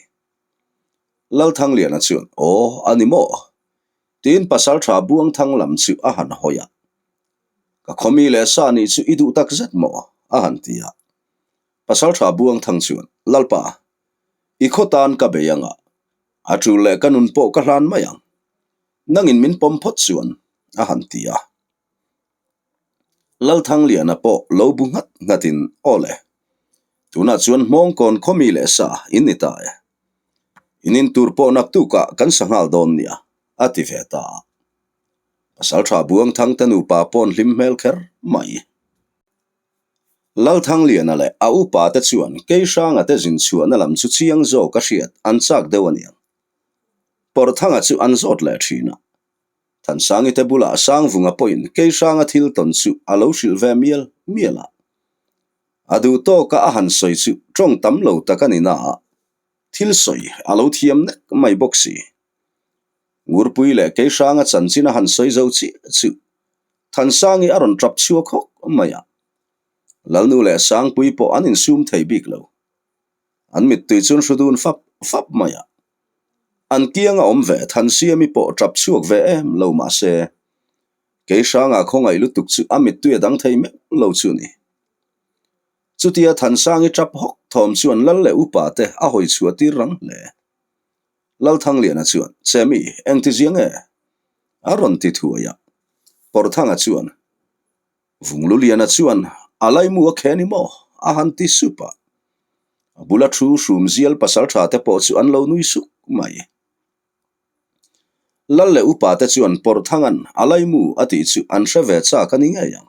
Lalthangliana chuan, Aw, a ni maw? Tiin pasal tha Buangthang lam chu a han hawi a. Ka khawmi leh sa nih chu i duh tak zet maw? a han ti a. Pasal tha Buangthang chuan, Lalpa, i khaw tan ka bei ang a, a tul leh ka nun pawh ka hlan mai ang. Nangin min pawm phawt chuan, a han ti a. Lalthangliana pawh lo bu nghat nghatin, Aw le, tunah chuan Hmawngkawn khawmi leh sa in ni ta e. In in tur pawh naktukah kan sa nghal dawn nia, a ti ve ta a. Pasaltha Buangthangte nupa pawn hlim hmel kher mai. Lalthangliana leh a upa te chuan Keihranga te zin chhuahna lam chu chiang zawk a hriat an chak deuh a niang. Pawrthanga chu an zawt leh thin a. Thansangi te bulah Sangvunga pawhin Keihranga thil tawn chu a lo hrilh ve mial mial a. A duh tawka a han sawi chu tawng tam lo tak a ni na a, thil sawi a lo thiam nek mai bawk si. Ngurpui leh Keihranga chanchin a han sawi zo chiah chu Thansangi a rawn tap chhuak hawk mai a. Lalnu leh Sangpui pawh an insum thei bik lo. An mittui chuan hru dun fap fap mai a. An kianga awm ve Thansiami pawh tap chhuak ve em lo mah se, Keihranga khawngaih lutuk chu a mittui a dang thei meuh lo chu a ni. Chutia Thansangi tap hawk thawm chuan lal leh upa te a hawi chhuah tir rang hle. Lalthangliana chuan, Chemi, engti zia nge? A rawn ti thuai a. Pawrthanga chuan, Vungluliana chuan a laimu a khe ni maw? A han ti sup a. A bula thu hrum zial pasaltha te pawh chu an lo nui suk mai. Lal leh upa te chuan Pawrthanga'n a laimu a tih chu an hre ve chak a ni ngei ang.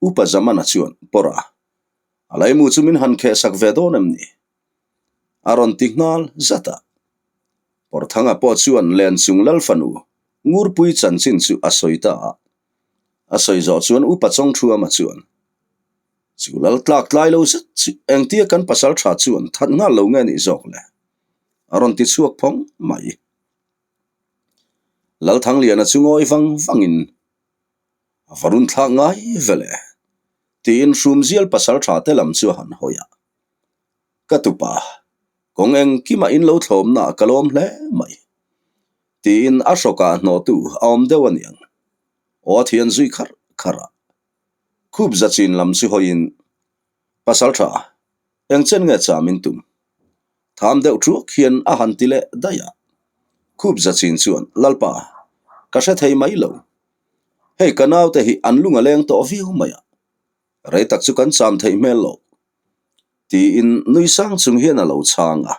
Upa Zamana chuan, Pawrha, a laimu chu min han khehsak ve dawn em ni? A rawn ti nghal zat a. Pawrthanga pawh chuan Lenchung Lal fanu Ngurpui chanchin chu a sawi ta a. A sawi zawh chuan Upa Chawngthuama chuan, Chu lal tlak tlai lo zet chu engtia kan pasal tha chuan that nghal lo nge nih zawk le? A rawn ti chhuak phawng mai. Lalthangliana chu ngawi vang vangin a va run thlak ngai ve le tiin Hrumzial pasal tha te lam chu a han hawi a. Ka tupa, kawng engkimah in lo thlawmna ka lawm hle mai tiin a hrawkah hnawhtu a awm deuh a niang. Aw a thian zui kharh kharh a. Khup za chin lam chu hawiin, Pasal tha, eng chen nge cham in tum? Tham deuh thuak hian a han ti leh daih a. Khup za chin chuan, Lalpa, ka hre thei mai lo. Hei ka naute hi an lung a leng tawh viau mai a, rei tak chu kan cham theih hmel lo. Tiin nui sang chung hian a lo chhang a.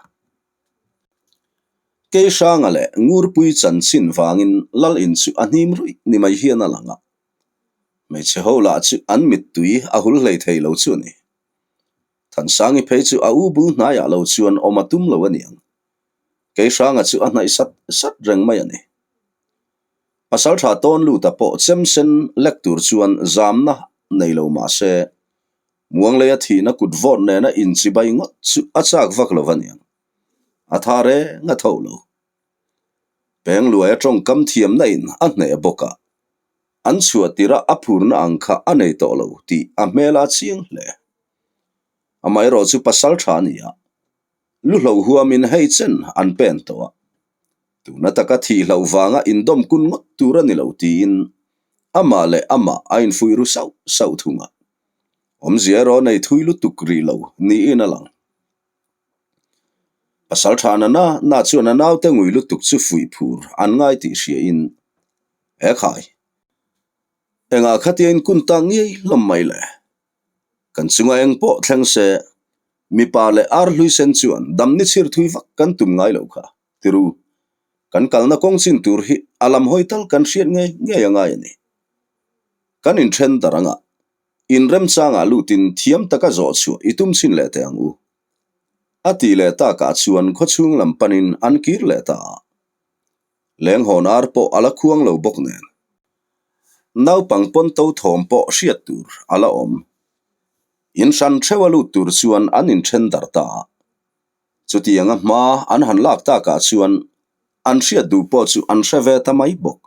Keihranga leh Ngurpui chanchin vangin Lal in chu a hnim ruih ni mai hian a lang a. Hmeichhe ho lah chu an mittui a hul hlei thei lo chu a ni. Thansangi phei chu a u bul hnaiah lo chuan awm a tum lo a niang. Keihranga chu a hnaih sat sat reng mai a ni. Pasaltha tawn luta pawh chem sen lek tur chuan zamna nei lo mah se, Muangleia thihna kut vawt nena inchibai ngawt chu a chak vak lo a niang. A tha reng a tho lo. Pengluaia tawngkam thiamna in a hneh bawk a, an chhuah tirh a a phurna ang kha a nei tawh lo tih a hmel a chiang hle. Amaherawh chu pasal tha a ni a, lu hlo huamin hei chen an pen tawh a, tuna taka thih hloh vanga indawm kun ngawt tur a ni lo tiin amah leh amah a infuih ru sauh sauh thung a. Awmzia erawh nei thui lutuk rih lo niin a lang. Pasal tha na na na chuan a naute ngui lutuk chu fuih phur an ngai tih hriain, He khai, engah khatia in kun tak ngei hlawm mai le? Kan chunga eng pawh thleng se, mipa leh ar hlui sen chuan dam ni chhir thui vak kan tum ngai lo kha, tiru. Kan kalna kawng chin tur hi a lam hawi tal kan hriat ngei ngei a ngai a ni. Kan inthen dar anga Inremchangah lutin thiam taka zawh chhuah i tum chhin leh teh ang u. A tih leh takah chuan khawchhung lam panin an kir leh ta a. Lenghawn ar pawh a la khuang lo bawk nen. Naupang pawn to thawm pawh hriat tur a la awm. In hran theuh a lut tur chuan an inthen darh ta a. Chutianga hma an han lak takah chuan an hriat duh pawh chu an hre ve ta mai bawk.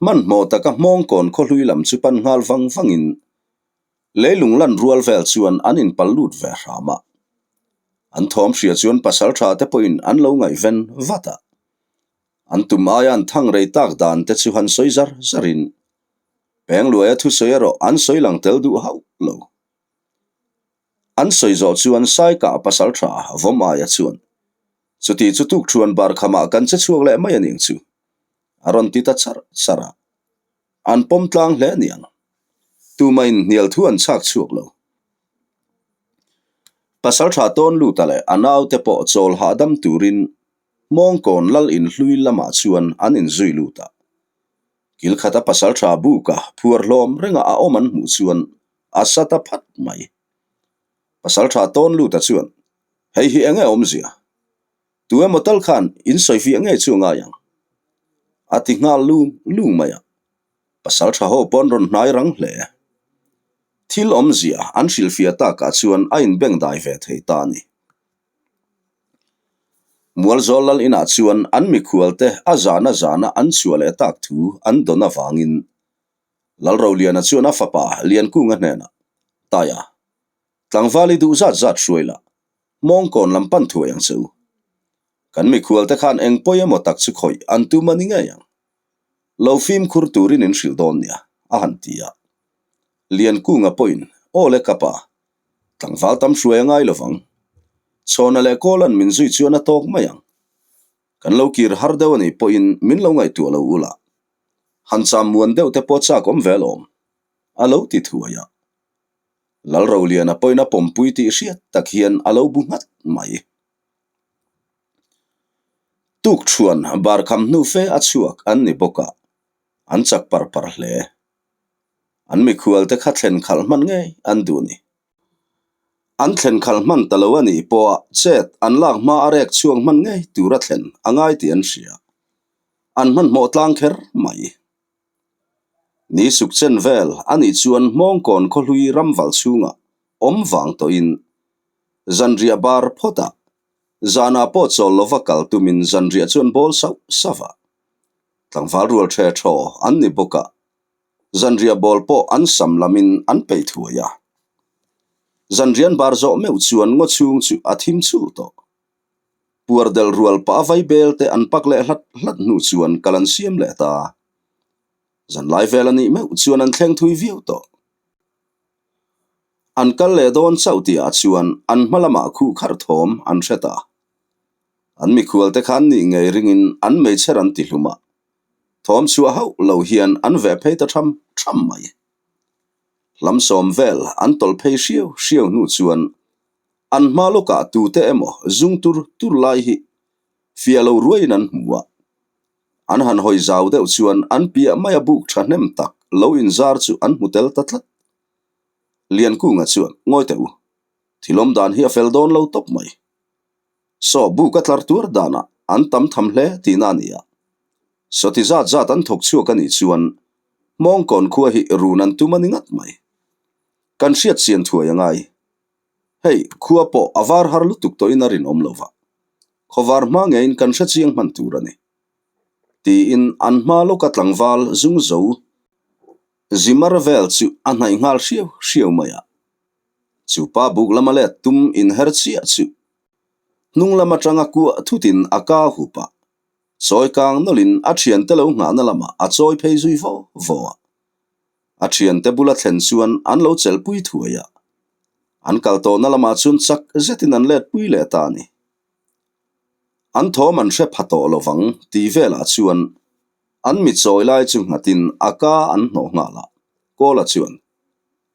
Hmanhmawh taka hmawngkawn khawhlui lam chu pan nghal vang vangin leilung lan rual vel chuan an inpal lut ve hram a. An thawm hria chuan pasal tha te pawhin an lo ngaihven vat a. An tum aia an thang rei tak dan te chu han sawi zar zarin Pengluaia thusawi erawh an sawi lang tel duh hauh lo. An sawi zawh chuan Saikah pasal tha Vawmaia chuan Chuti chu tukthuan bar khamah kan che chhuak leh mai a ning chu a rawn ti ta char char a. An pawm tlang hle aniang. Tumain hnial thu an chhak chhuak lo. Pasal tha tawn luta leh a naute pawh chawl hahdam turin Hmawngkawn lal inhlui lamah chuan an inzui lut a. Kil khata pasal tha buka phuar hlawm renga a awm an hmuh chuan a sa ta phat mai. Pasal tha tawn luta chuan, Hei hi enge awmzia? Tu emaw tal khan in sawifiah ngei chu a ngai ang. A ti nghal lung lung mai a. Pasal tha ho pawn rawn hnai rang hle. Thil awmzia an hrilhfiah takah chuan a inbengdai ve thei ta a ni. Mualzawl lal inah chuan an mikhualte a zana zana an chhuah leh tak thu an dawn avangin Lalroliana chuan a fapa Liankunga hnenah, Taia, tlangval i duh zat zat hruai lah, mawngkawn lam pan thuai ang che u. Kan mikhualte khan eng pawi emaw tak chu khawih an tum a ni ngei ang. Lo fimkhur turin in hrilh dawn nia, a han ti a. Liankunga pawhin, Aw le ka pa. Tlangval tam hruai a ngai lovang. Chhawna leh Kawla'n min zui chuan a tawk mai ang. Kan lo kir har deuh a nih pawhin min lo ngaihtuah lo ula. Han cham muan deuh te pawh chak awm ve alawm. A lo ti thuai a. Lalroliana pawhin a pawmpui tih hriat tak hian a lo bu nghat mai. Tuk thuan bar kham hnu fe a chhuak an ni bawk a, an chak par par hle. An mikhual te kha thlen khalh hman ngei an duh ni. An thlen khalh hman ta lo a nih pawha chet an lak hma a rek chhuak hman ngei tura thlen a ngai tih an hria. An hmanhmawh tlang kher mai. Ni suk chen vel a nih chuan Hmawngkawn khawhlui ramval chhungah awm vang tawhin zanriah bar phawtah zanah pawh chawl lova kal tumin zanriah chuan bawl sauh sauh a. Tlangval rual ṭhe ṭhaw an ni bawk a, zanriah bawl pawh an sam lamin an peih thuai a. Zanrian bar zawh meuh chuan ngaw chhung chu a thim chhulh tawh. Puar delh rual pah a vai bel te an pak leh hlat hlat hnu chuan kal an siam leh ta. Zanlai vel a nih meuh chuan an thleng thui viau tawh. An kal leh dawn chauh tihah chuan an hma lamah khuh kharh thawm an hre ta. An mikhual te khan nih ngei ringin an meichher an ti hlum a, thawm chhuah hauh lo hian an veh phei ta tham tham mai. Hlam sawm vel an tawlh phei hriau hriau hnu chuan an hma lawkah tute emaw zung tur tur lai hi fiah lo ruaiin an hmu a. An han hawi zau deuh chuan an piah maia buk thahnem tak lo inzar chu an hmu tel ta tlat. Liankunga chuan, Ngawi teh u, thilawm dan hi a fel dawn lo tawp mai. Saw buk a tlar tuar danah an tam tham hle tihna a ni a. Sawti zat zat an thawk chhuak a nih chuan Hmawngkawn khua hi run an tum a ni ngat mai. Kan hriat chian thuai a ngai. Hei, khua pawh a var har lutuk tawhin a rinawm lo va. Khawvar hma ngeiin kan hre chiang hman tur a ni. Tiin an hma lawka tlangval zung zo Zimar vel chu a hnaih nghal hriau hriau mai a. Chu pa buk lama let tum inher chiah chu hnung lam atanga kuah thutin a ka hup a, chawi kang nawlhin a thiante lo nghahna lamah a chawi phei zui vo vo a. A thiante bula thlen chuan an lo chelhpui thuai a, an kal tawhna lamah chuan chak zetin an let pui leh ta a ni. An thawm an hre pha tawh lovang tih velah chuan an mi chawi lai chu nghatin a ka an hnawh nghal a, Kawla chuan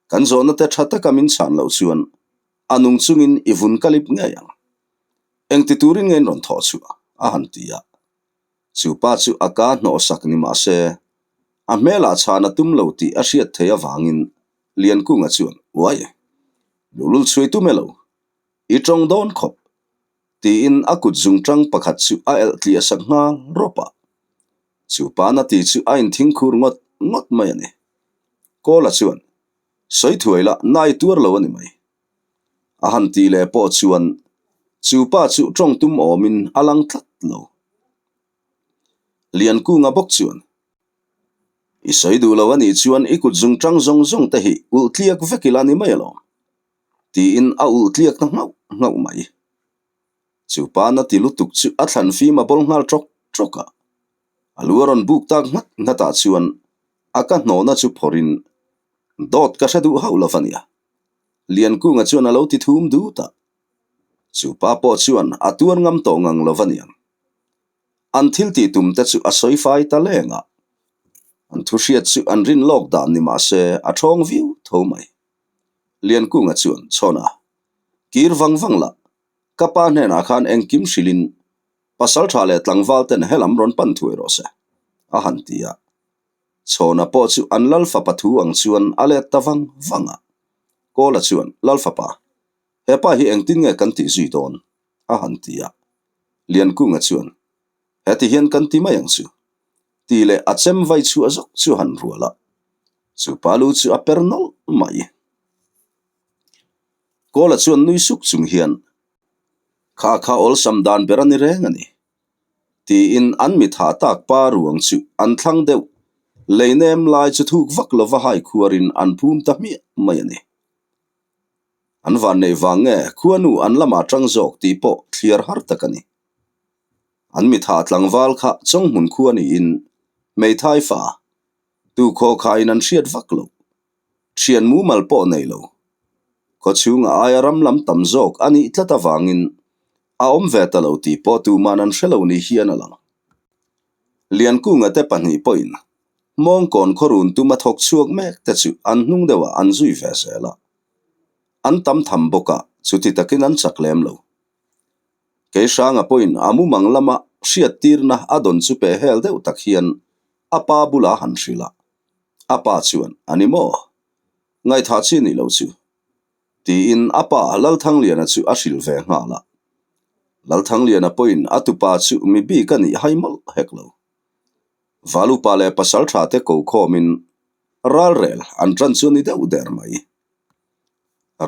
Kan zawhna te tha taka min chhan loh chuan a nung chungin i vun ka lip ngei ang. Engti turin nge in rawn thawh chhuah? a han ti a. Chu pa chu a ka hnawh sak ni mah se, a hmelah chhan a tum lo tih a hriat theih avangin Liankunga chuan, Uai, luhlul chhui tum e lo, i tawng dawn khawp, tiin a kut zungtang pakhat chu a elh tliah sak nghal rawp a. Chu pa na ti chu a inthingkhur ngawt ngawt mai a ni. Kawla chuan, Sawi thuai la, na i tuar lo a ni mai. A han tih leh pawh chuan chu pa chu tawng tum awmin a lang tlat lo. Liankunga bawk chuan, I sawi duh lo a nih chuan i kut zungtang zawng zawng te hi ulh tliak vek ila ni mai alawm, tiin a ulh tliak ta nghauh nghauh mai. Chu pa na ti lutuk chu a thlan fim a bawl nghal tawk tawk a. A lu a rawn buk tak nghat nghat ah chuan a ka hnawhna chu phawrhin dawt ka hre duh hauh lo va nia. Liankunga chuan a lo ti thum dut a. Chu pa pawh chuan a tuar ngam tawh ngang lo va niang. An thil tih tum te chu a sawi fai ta leng a. An thu hriat chu an rin lawk dan ni mah se a thawng viau tho mai. Liankunga chuan chhawn a, Kir vang vang lah, ka pa hnenah khan engkim hrilhin pasal tha leh tlangval ten helam rawn pan thuai rawh se, a han ti a. Chhawna pawh chu an lal fapa thu ang chuan a let ta vang vang a. Kawla chuan, Lal fapa, hepa hi engtin nge kan tih zui dawn? a han ti a. Liankunga chuan, Heti hian kan ti mai ang chu, tih leh a chem vai chhuah zawk chu a han rual a. Chu pa lu chu a per nawlh mai. Kawla chuan nui suk chung hian, Kha kha awlsam dan ber a ni reng a ni, tiin an mi tha tak pa ruang chu an thlang deuh, lei nem lai chu thuk vak lova hai khuarin an phum ta hmiah mai a ni. An van neih vang nge khuanu an lamah tang zawk tih pawh thliar har tak a ni. An mi tha tlangval kha Chawnghmun khua niin hmeithai fa, tu khaw khain an hriat vak loh. Thian mumal pawh nei lo. Khawchhunga aia ram lam tam zawk a nih tlat avangin a awm ve ta lo tih pawh tuman an hre lo ni hian a lang. Liankunga te pahnih pawhin Mawngkawn khawrun tuma thawk chhuak mek te chu an hnung deuhah an zui ve zel a. An tam tham bawk a, chuti takin an chak lem lo. Keihranga pawhin a mumang lama hriattirna a dawn chu pe hel deuh tak hian a pa bula han hrilh a. A pa chuan, A ni maw? Ngaihthah chi ni lo chu. Tiin a pa Lalthangliana chu a hrilh ve nghal a. Lalthangliana pawhin a tupa chu mi bik a nih hai mawlh hek lo. Valupa leh pasaltha te ko khawmin ralrel an tan chu a ni deuh der mai.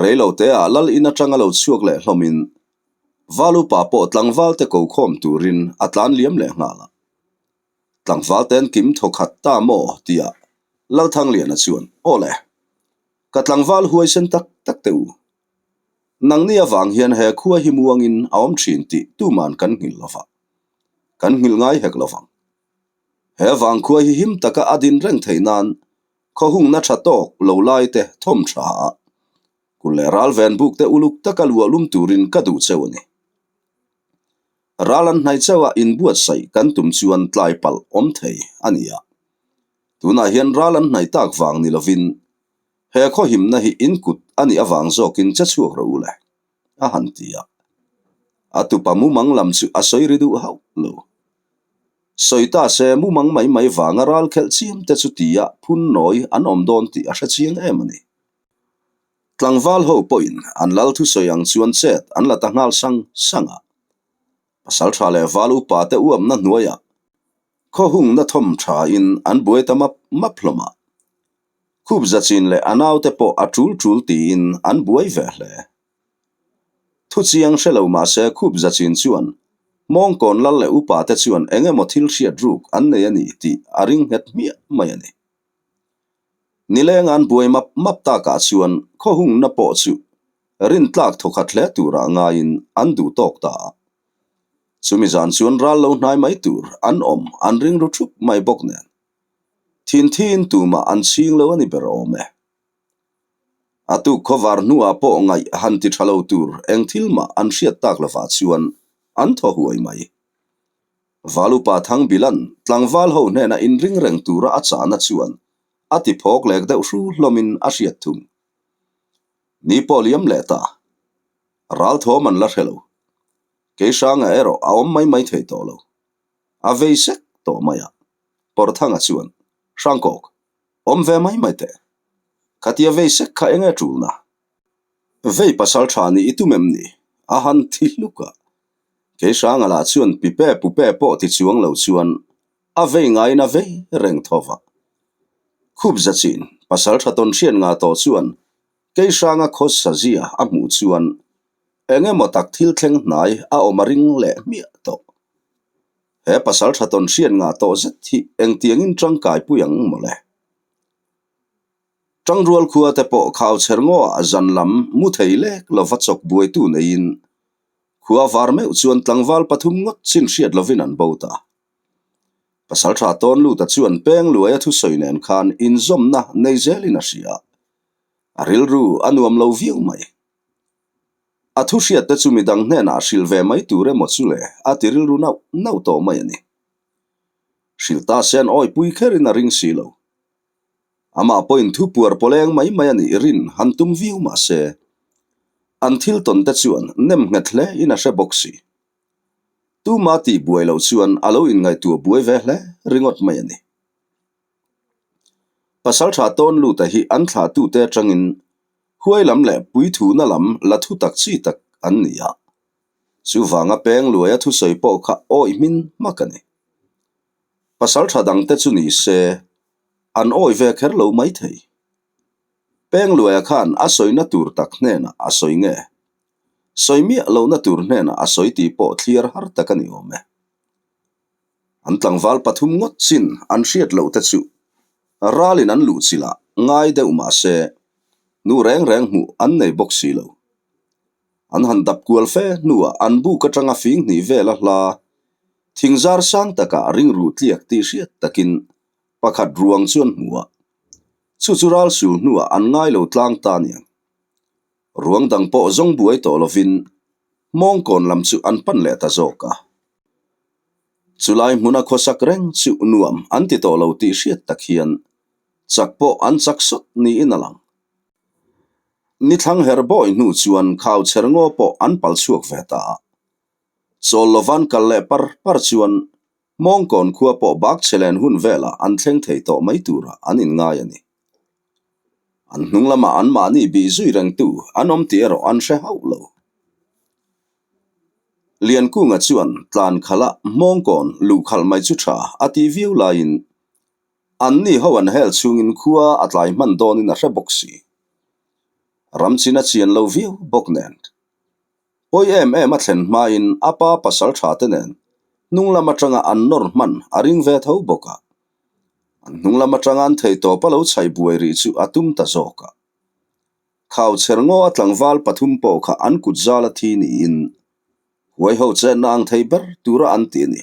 Reilote ah lal in atanga lo chhuak leh hlawmin Valupa pawh tlangval te ko khawm turin a tlan liam leh nghal a. Tlangval te an kim thaw khat ta maw tia Lalthangliana chuan, Aw le, ka tlangval huaisen tak tak teh u. Nangni avang hian he khua hi muangin a awm thin tih tuman kan nghilh lo va, kan nghilh ngai hek lo vang. He vangkhua hi him taka a din reng theih nan khawhungna tha tawk lo lai te thawm tha a, kul leh ral ven buk te uluk taka luah lum turin ka duh cheu a ni. Ral an hnaih chauh a inbuatsaih kan tum chuan tlai palh awm thei a ni a. Tunah hian ral an hnaih tak vang ni lovin he khawhimna hi in kut a nih avang zawkin che chhuak rawh u le, a han ti a. A tupa mumang lam chu a sawi ri duh hauh lo. Sawi ta se mumang mai mai vanga ral khelh chiam te chu tia phun nawi an awm dawn tih a hre chiang em a ni. Tlangval ho pawhin an lal thusawi ang chuan chet an la ta nghal sang sang a. Pasaltha leh val upa te uamna hnuaiah khawhungna thawm thain an buai ta map map hlawm a. Khup zachin leh a naute pawh a tul tul tiin an buai ve hle. Thu chiang hre lo mah se Khup zachin chuan Mawngkawn lal leh upa te chuan eng emaw thil hriat ruk an nei a ni tih a ring nghet hmiah mai a ni. Nileng an buai map map takah chuan khawhungna pawh chu rintlak thawkhat hle turah ngaiin an duh tawk ta a. Chumi zan chuan ral lo hnai mai tur an awm an ring ru thup mai bawk nen. Thin thin tumah an chhing lo a ni ber awm e. A tuk khawvar hnuah pawh ngaih han ti tha lo tur eng thil mah an hriat tak lovah chuan an thaw huai mai. Valupa Thangbilan tlangval ho hnena inring reng tura a chahna chuan a ti phawk lek deuh hru hlawmin a hriat thung. Ni pawh liam leh ta. Ral thawm an la hre lo. Keihranga erawh a awm mai mai thei tawh lo. A vei sek tawh mai a. Pawrthanga chuan, Hrangkawk, awm ve mai mai teh. Khatia vei sek kha enge tulna? Vei pasal tha nih i tum em ni? A han thi hluk a. Keihranga lah chuan pipe pupe pawh ti chuang lo chuan a vei ngaiin a vei reng tho va. Khup zachin pasal tha tawn hriat ngah tawh chuan Keihranga khawsa zia a hmuh chuan eng emaw tak thil thleng hnai a awm a ring leh hmiah tawh. He pasal tha tawn hriat ngah tawh zet hi engtiangin tangkai pui ang mawle. Tangrual khua te pawh khau chher ngaw ah zan lam mu thei lek lova chawk buaitu neiin khua var meuh chuan tlangval pathum ngawt chin hriat lovin an bo ta. Pasal tha tawn luta chuan peng luaia thusawi nen khan inzawmna nei zelin a hria. A rilru a nuam lo viau mai. A thu hriat te chu midang hnenah hrilh ve mai tur emaw chu le a ti rilru nauh nauh tawh mai a ni. Hrilh ta se an awipui kherin a ring si lo. Amah pawhin thu puar pawleng mai mai a nih rin han tum viau mah se, an thil tawn te chuan nem nghet hle in a hre bawk si. Tuma tih buai loh chuan a lo inngaihtuah buai ve hle ringawt mai a ni. Pasaltha tawn luta hi an thlahtute atangin huai lam leh puithuna lam la thu tak chi tak an ni a. Chuvanga peng luaia thusawi pawh kha awih hmin hmak a ni. Pasaltha dangte chu ni se, an awi ve kher lo mai thei. Pengluaia khan a sawina tur tak hnenah a sawi nge? Sawi miah lohna tur hnenah a sawi tih pawh thliar har tak a ni awm e. An tlangval pathum ngawt chin an hriat loh te chu ralin an luh chilh ah ngai deuh mah se, nu reng reng hmuh an nei bawk si lo. An han dap kual fe hnuah an buk atanga fing hnih vel a hla thingzar sang takah ringruh tliak tih hriat takin pakhat ruang chu an hmu a, chu chu ral sul hnuah an ngai lo tlang ta aniang. Ruang dang pawh zawng buai tawh lovin Hmawngkawn lam chu an pan leh ta zawk a. Chulai hmuna khawsak reng chu nuam an ti tawh lo tih hriat tak hian chak pawh an chak sawt niin a lang. Ni thlang her bawi hnu chuan khau chher ngaw pawh an pal chhuak ve ta a. Chawl lovan kal leh par par chuan Hmawngkawn khua pawh bak chhe len hun velah an thleng thei tawh mai tura an inngai a ni. An hnung lamah anmahni bih zui rengtu an awm tih erawh an hre hauh lo. Liankunga chuan tlan khalh a Hmawngkawn luh khalh mai chu tha a tih viau laiin anni ho an hel chhungin khua a tlai hman dawnin a hre bawk si. Ramchin a chian lo viau bawk nen. Pawi em em a thlen hmain a pa pasal tha te nen hnung lam atanga an nawr hman a ring ve tho bawk a. An hnung lam atanga an theitawp a lo chhaih buai rih chu a tum ta zawk a. Khau chher ngaw a tlangval pathum pawh kha an kut zal a thi niin huaiho chenna ang thei ber tura an ti a ni.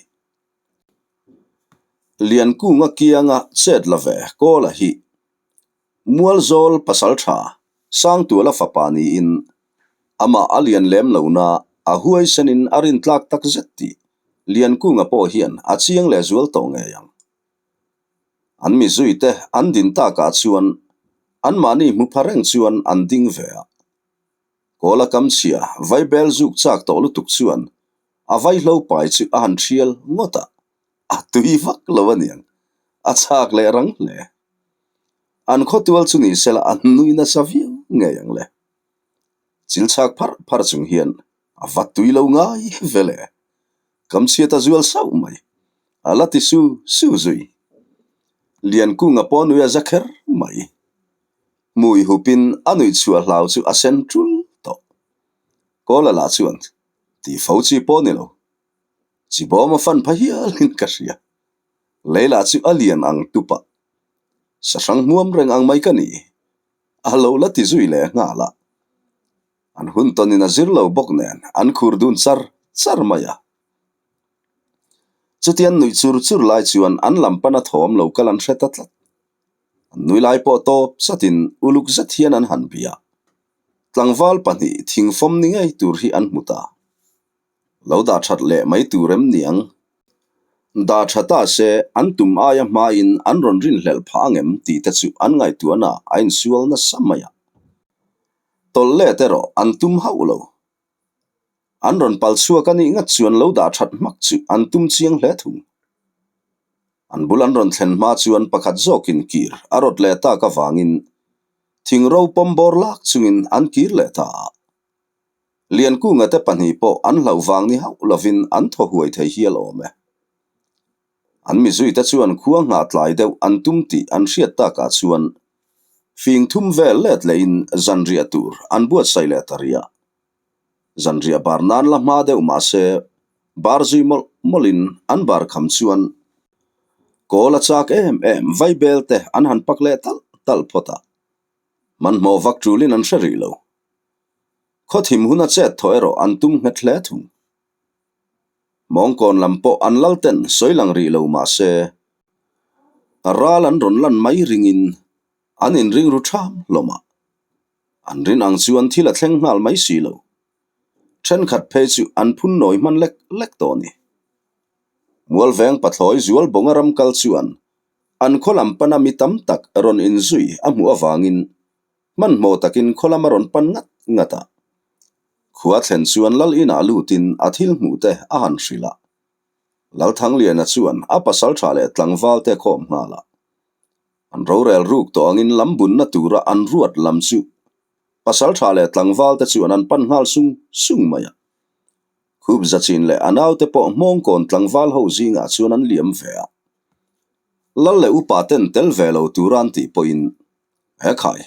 Liankunga kianga chet la ve Kawla hi Mualzawl pasal tha Sangtuala fapa niin amah a lian lem lo na a huaisenin a rintlak tak zet tih Liankunga pawh hian a chiang leh zual tawh ngei ang. An mizuite an din takah chuan anmahni hmu pha reng chuan an ding ve a. Kawla kamchhia vaibel zuk chak tawh lutuk chuan a vaihlo pai chu a han thial ngawt a, a tui vak lo aniang, a chak leh rang hle. An khawtual chu ni sela an nui nasa viau ngei ang le. Chil chak pharh pharh chung hian a va tui lo ngai ve le. Kamchhiat a zual sauh mai. A la ti su su zui. Liankunga pawh nui a za kher mai. Hmui hupin a nuih chhuah hlau chu a sen tul tawh. Kawla lah chuan ti fo chi pawh ni lo. Chibawm a fan pha hialin ka hria. Leila chu a lian ang tup a. Sahrang hmuam reng ang mai ka ni. A lo la ti zui leh nghal a. An hun tawnin a zir lo bawk nen an khur dun char char mai a. Chutian nuih chur chur lai chuan an lam pana thawm lo kal an hre ta tlat. An nui lai pawh tawp chatin uluk zet hian an han bia. Tlangval pahnih thingfawm ni ngei tur hi an hmu ta. Lo dah that leh mai tur em ni ang? Dah tha ta se an tum aia hmain an rawn rinhlelh phah ang em tih te chu an ngaihtuahna a insual nasa mai a. Tawlh let erawh an tum hauh lo. An rawn pal chhuak a nih ngat chuan lo dah that hmak chu an tum chiang hle thung. An bul an rawn thlen hma chuan pakhat zawkin kir a rawt leh tak avangin thing ro pawm bawr lak chungin an kir leh ta a. Liankunga te pahnih pawh an hlauh vang ni hauh lovin an thaw huai thei hial awm e. An mizuite chuan khua nghah tlai deuh an tum tih an hriat takah chuan fing thum vel let lehin zanriah tur an buatsaih leh ta rih a. Zanriah bar nan la hma deuh mah se bar zui mawlh mawlhin an bar kham chuan kawl a chak em em vaibel te an han pak leh talh talh phawt a, hmanhmawh vak tulin an hre rih lo. Khawthim huna chet thaw erawh an tum nghet hle thung. Mawngkawn lam pawh an lal ten sawi lang rih lo mah se, ral an rawn lan mai ringin an inring ru ṭham hlawm a. An rin ang chuan thil a thleng nghal mai si lo. Ṭhenkhat phei chu an phun nawi hman lek lek tawh a ni. Mualveng pathlawi zual bawnga ram kal chuan an khaw lam pana mi tam tak rawn inzui a hmuh avangin Hmanhmawh takin khaw lam a rawn pan ngat ngat a. Khua thlen chuan Lal inah lutin a thil hmuh te a han hrilh a. Lalthangliana chuan a pasal tha leh tlangval te khawm nghal a. An rorel ruk tawh angin lam bunna tura an ruat lam chu pasal tha leh tlangval te chuan an pan nghal sung sung mai a. Khup zachin leh a naute pawh hmawngkawn tlangval ho zingah chuan an liam ve a. Lal leh upa ten tel ve lo tura an tih pawhin He khai,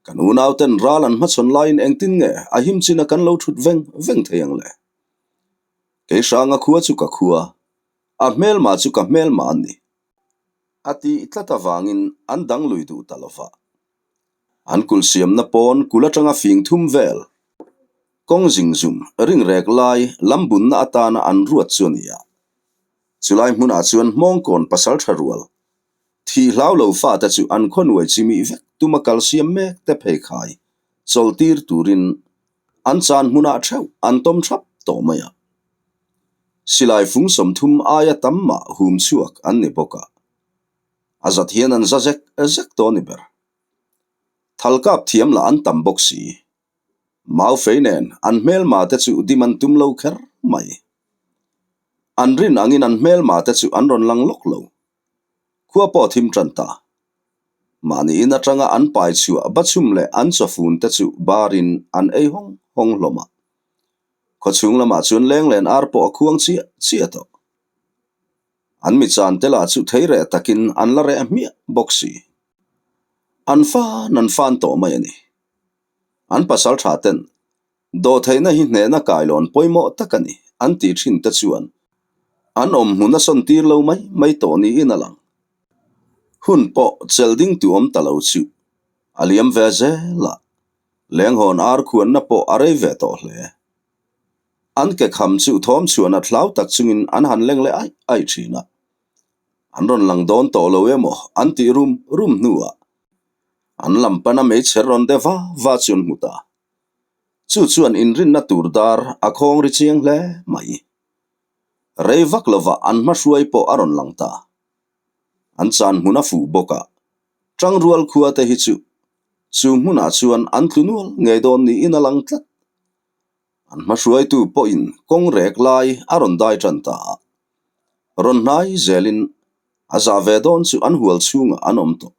kan unauten ral an hmachhawn laiin engtin nge a him chin a kan lo thut veng veng thei ang le? Kei hranga khua chu ka khua, a hmelma chu ka hmelma an ni. A tih tlat avangin an dang lui duh ta lova. An kulh siamna pawn kulh atanga fing thum vel, kawng zingzum ringrek lai lam bunna atana an ruat chu a ni a. Chulai hmunah chuan hmawngkawn pasal tha rual Thih hlau lo fate chu an khaw nuai chi mih vek tuma kal siam mek te phei khai. Chawlhtir turin an chan hmunah theuh an tawm thap tawh mai a. Silai fung 30 aia tam mah hum chhuak an ni bawk a, a zat hian an za zek zek tawh a ni ber. Thal kap thiam lah an tam bawk si. Mau fei nen an hmelma te chu dim an tum lo kher mai. An rin angin an hmelma te chu an rawn lang lawk lo. Khua pawh thim tan ta. Mahni in atanga an pai chhuah bachhum leh an chawfun te chu barin an ei hawng hawng hlawm a. Khawchhung lamah chuan lenglen ar pawh a khuang chiah chiah tawh. An mi chan te lah chu thei reh takin an la reh hmiah bawk si. An fan an fan tawh mai a ni. An pasal tha ten Dawhtheihna hi hnehna kailawn pawimawh tak a ni, an tih thin te chuan an awm hmun a sawn tir lo mai mai tawh niin a lang. Hun pawh chelh ding tu awm ta lo chu a liam ve zel a, lenghawn ar khuanna pawh a rei ve tawh hle. An ke kham chu thawm chhuan a thlau tak chungin an han leng leh aih aih thin a, an rawn lang dawn tawh lo emaw an tih rum rum hnuah an lam pana meichher rawn de va va chu an hmu ta. Chu chuan inrinna tur dar a khawng ri chiang hle mai. Rei vak lovah an hmahruai pawh a rawn lang ta. An chan hmun a fuh bawk a, Tangrual khua te hi chu chu hmunah chuan an tlu nual ngei dawn niin a lang tlat. An hmahruaitu pawhin kawng rek lai a rawn dai tan ta a, rawn hnai zelin a zah ve dawn chu an hual chhungah an awm tawh.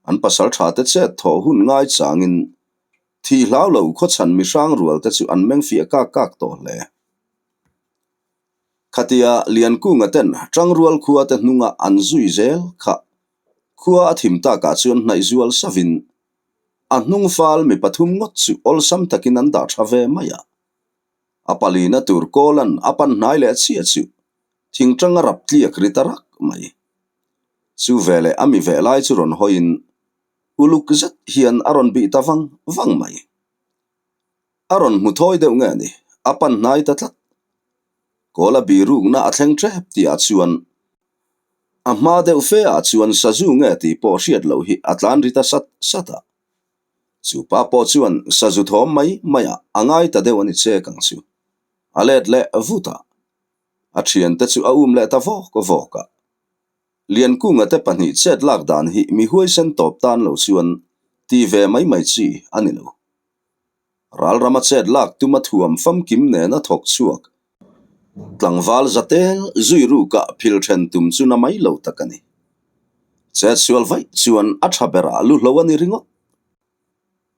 An pasal tha te chet thawh hun ngai changin thi hlau lo khawchhan mihrang rual te chu an meng fiah kak kak tawh hle. Khatia Liankunga ten Tangrual khua te hnunga an zui zel kha khua a thim takah chuan hnaih zual savin a hnung fal mi pathum ngawt chu awlsam takin an dah tha ve mai a. A palina tur kawlan a pan hnai leh chiah chu thingtang a rap tliak ri ta rak mai. Chu veleh a mi veh lai chu rawn hawiin uluk zet hian a rawn bih ta vang vang mai. A rawn hmu thawi deuh nge ni, a pan hnai ta tlat. Kawla bih rukna a thleng tep tihah chuan a hma deuh fe ah chuan sazu nge tih pawh hriat loh hi a tlan ri ta sat sat a. Chu pa pawh chuan sazu thawm mai maiah a ngai ta deuh a ni chek ang chu. A let leh vut a. A thiante chu a um leh ta vawk vawk a. Liankunga te pahnih chet lak dan hi mi huaisen tawp tan lo chuan ti ve mai mai chi a ni lo. Ralrama chet lak tuma thuam famkim nena thawk chhuak tlangval zatel zui rukah phil then tum chu na mai lo tak a ni. Chet sual vaih chuan a tha berah lu hlo a ni ringawt.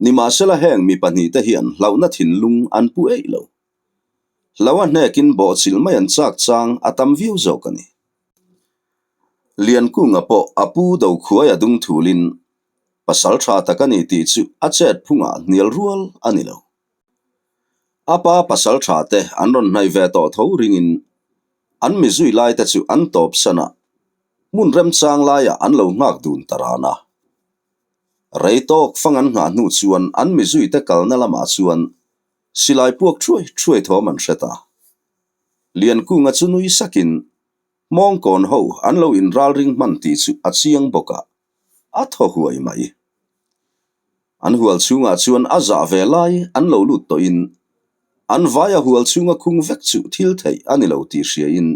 Nimahsela heng mi pahnihte hian hlauhna thinlung an pu eih lo. Hlo a hnekin bawhchilh mai an chak chang a tam viau zawk a ni. Liankunga pawh a pu do khuai a dung thulin pasal tha tak a ni tih chu a chet phungah hnial rual a ni lo. A pa pasal tha te an rawn hnaih ve tawh tho ringin an mi zui lai te chu an tawp san a, hmun remchang laiah an lo nghak dun ta ran a. Rei tawk fang an nghah hnu chuan an mi zui te kalna lamah chuan Silai puak thuai thuai thawm an hre ta. Liankunga chu nui sakin Hmawngkawn ho an lo inralring hman tih chu a chiang bawk a, a thaw huai mai. An hual chhungah chuan a zah ve lai an lo lut tawhin an vaia hual chhunga khung vek chu thil theih a ni lo tih hriain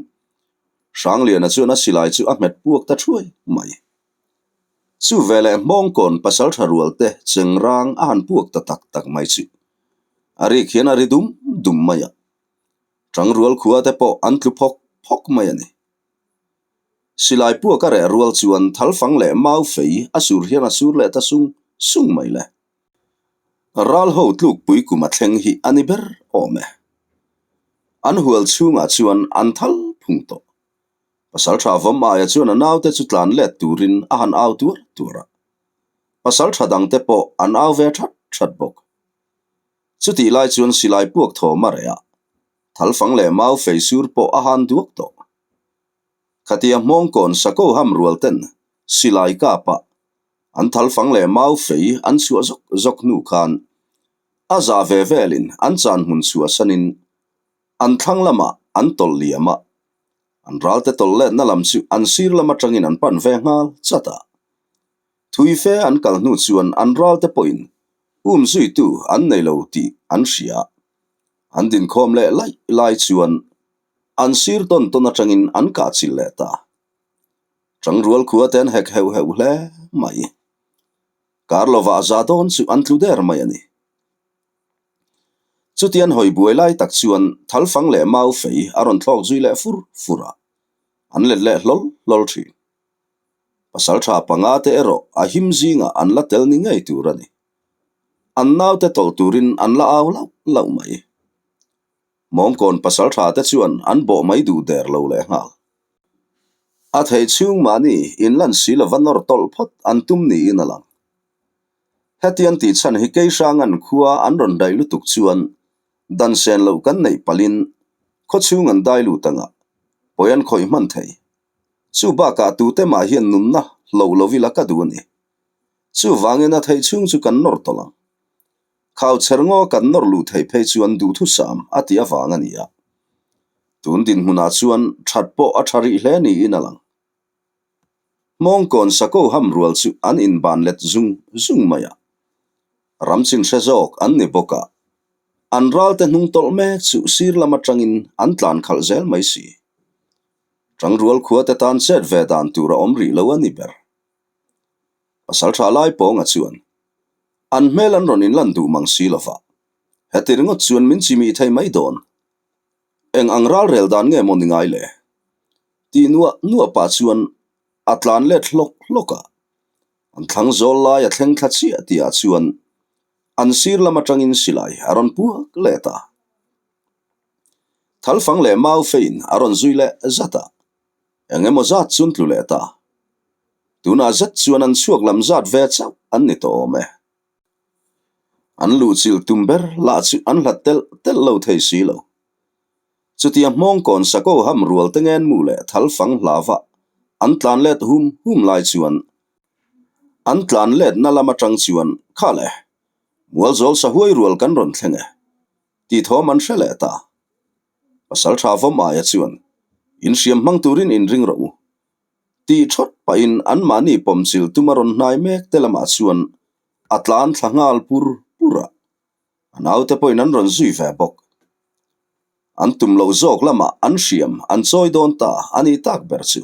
Hrangliana chuan a silai chu a hmet puak ta thuai mai. Chu veleh Hmawngkawn pasaltha rualte chengrang a han puak ta tak tak mai chu a rik hian a ri dum dum mai a, Tangrual khua te pawh an tlu phawk phawk mai a ni. Silai puak a reh rual chuan thalfang leh mau fei a sur hian a sur leh ta sung sung mai le. Ral ho tlukpui kum a thleng hi a ni ber awm e. An hual chhungah chuan an thal phung tawh. Pasaltha vawm aia chuan a naute chu tlan let turin a han au tuar tuar a. Pasaltha dangte pawh an au ve that that bawk. Chutih lai chuan silai puak thawm a reh a, thalfang leh mau fei sur pawh a han duak tawh. Khatia hmawngkawn sako ham rual ten silai kap a, an thalfang leh mau fei an chhuah zawk zawk hnu khan a zah ve velin an chan hmun chhuahsanin an thlang lamah an tawlh liam a, an ralte tawlh letna lam chu an sir lam atangin an pan ve nghal chat a. Thui fe an kal hnu chuan an ralte pawhin. Um zuitu an nei lo tih an hria. An dinkhawm leh laih lai chuan an sir tawn tawn atangin an kahchilh leh ta. Tangrual khua te an hek heuh heuh hle mai. Kar lovah za dawn chu an tlu der mai a ni. Chutian hawi buai lai tak chuan thalfang leh mau fei a rawn thlawk zui leh fur fur a, an let leh hlawl hlawl thin. Pasal tha panga te erawh a him zingah an la tel ni ngei tur a ni. An naute tawlh turin an la au lauh lauh mai. Mawngkawn pasal tha te chuan an bawh mai duh der lo leh nghal. A theih chhung mahni inlan si lova nawr tawlh phawt an tum niin a lang. Hetiang tih chhan hi kei hrangan khua an rawn daih lutuk chuan dan sen loh kan neih palhin khaw chhung an dai lut anga pawi an khawih hman thei. Chu bakah tute mah hian nunna hloh lo ila ka duh a ni. Chuvangin a theih chhung chu kan nawr tawlh ang. Khau chher ngaw kan nawr luh theih phei chuan duhthusam a tih avang a ni a. Tun dinhmunah chuan that pawh a tha rih hle niin a lang. Hmawngkawn Sako ham rual chu an inban let zung zung mai a. Ram chin hre zawk an ni bawk a, an ralte hnung tawlh mek chu sir lam atangin an tlan khalh zel mai si. Tangrual khuate tan chet ve dan tur a awm rih lo a ni ber. Pasal tha lai pawnga chuan an hmel an rawn inlan duh mang si lova, heti ringawt chuan min chimih thei mai dawn. Eng ang ral rel dan nge maw ni ngai le? Tih nuah nuah pah chuan a tlan let hlawk hlawk a. An thlang zawl lai a thleng thla chiah tihah chuan an sir lam atangin silai a rawn puak let a. Thalfang leh mau fein a rawn zui leh zat a. Eng emaw zat chuan tlu leh ta. Tunah zet chuan an chhuak lam zat ve chauh an ni tawh awm e. An luhchilh tum ber lah chu an hlat telh telh lo thei si lo. Chutia hmawngkawn sako ham rual te ngen mu leh thal fang hlava an tlan let hum hum lai chuan an tlan letna lam atang chuan kha le Mualzawl sahuai rual kan rawn thleng e tih thawm an hre leh ta. Pasal tha vawm aia chuan inhriam hmang turin inring rawh u. Tih thawt pahin anmahni pawmchilh tuma rawn hnai mek te lamah chuan a tlan thla nghal pur pur a, a naute pawhin an rawn zui ve bawk. An tum loh zawk lamah an hriam an chawi dawn ta a nih tak ber chu.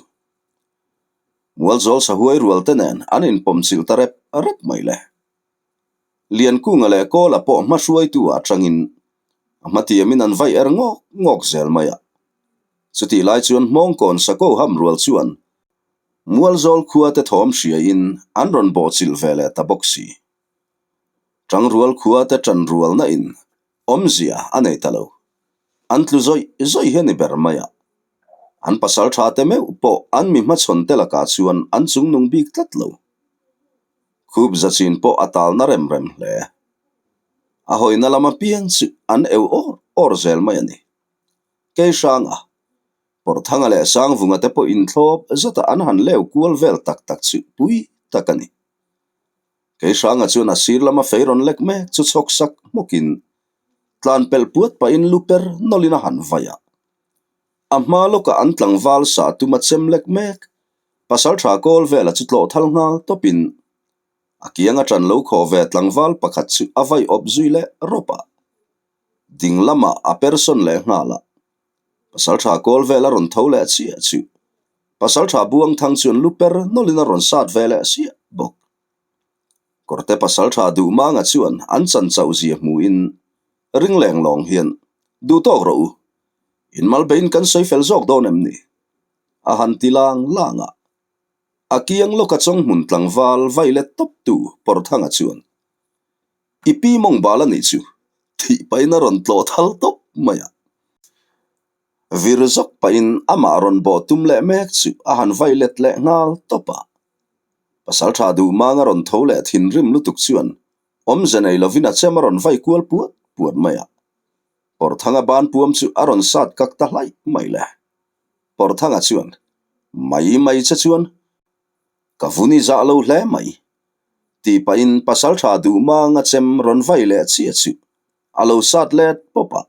Mualzawl sahuai rual te nen an inpawmchilh ta rep rep mai le. Liankunga leh Kawla pawh hma hruaitu ah atangin a hmatiamin an vaih er ngawk ngawk zel mai a. Chutih lai chuan Hmawngkawn Sako ham rual chuan Mualzawl khua te thawm hriaiin an rawn bawhchilh ve leh ta bawk si. Tangrual khua te tan rualna in awmzia a nei ta lo. An tlu zawih zawih hi a ni ber mai a. An pasal tha te meuh pawh an mi hmachhawn te lakah chuan an chungnung bik tlat lo. Khup zachin pawh a talna rem rem hle. A hawina lam apiang chu an eu awr awr zel mai a ni. Kei hranga, Pawrhthanga leh Sangvunga te pawh inthlawp zata an han leu kual vel tak tak chu pui tak a ni. Kei hranga chuan a sir lama fei rawn lek mek chu chhawk sak hmawkin tlan pelh puat pahin lu per nawlhin a han vai a. A hma lawkah an tlangval sa tuma chem lek mek Pasal tha kawl vela chu tlawh thal nghal tawpin a kiang atan lo khawh ve tlangval pakhat chu a vai awp zui leh rawp a. Ding lamah a person leh nghal a. Pasal tha kawl vel a rawn tho leh chiah chu Pasal tha buang thang chuan lu per nawlhin a rawn sat ve leh siah bawk. Kawrte pasal tha duh manga chuan an chan chauh zia hmuhin ring leng lawng hian duh tawk rawh u. Inmalbein kan sawi fel zawk dawn em ni? A han ti lang lang a. A kiang lawka chawnghmun tlangval vai let tawp tu Pawrthanga chuan, I pi mawng bal a nih chu, thih pahin a rawn tlawh thal tawp mai a. Vir zawk pahin amah rawn bawh tum leh mek chu a han vai let leh nghal tawp a. Pasaltha duhmang a rawn tho leh thinrim lutuk chuan awmze nei lovin a chem a rawn vai kual puat puat mai a. Pawrthanga ban puam chu a rawn sat kak ta hlaih mai le. Pawrthanga chuan, Mai mai che chuan ka vun i zah lo hle mai, tih pahin pasaltha duhmanga chem rawn vai leh chiah chu a lo sat let pawp a.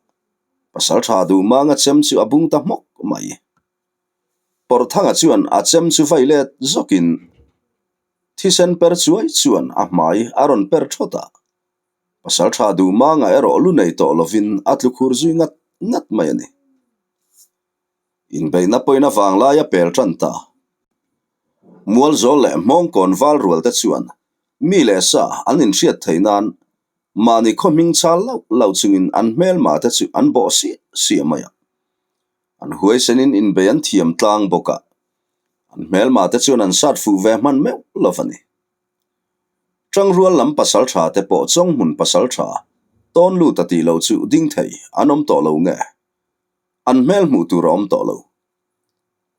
Pasaltha duhmanga chem chu a bung ta hmawk mai. Pawrthanga chuan a chem chu vai let zawkin thisen per chuai chuan a hmai a rawn per thawt a. Pasalṭha Duhmanga erawh lu nei tawh lovin a tlu khur zui ngat ngat mai a ni. Inbeihna pawhin a vanglai a pel ṭan ta. Mualzawl leh Hmawngkawn val rual te chuan mi leh sa an inhriat theih nan mahni khaw hming chal lauh lauh chungin an hmelma te chu an bawh siah siah mai a. An huaisenin inbei an thiam tlang bawk a, an hmelma te chuan an sat fuh ve hman meuh lo a ni. Tangrual lam pasal tha te pawh Chawnghmun pasal tha tawn lut a tih loh chu ding thei an awm tawh lo nge? An hmel hmuh tur a awm tawh lo.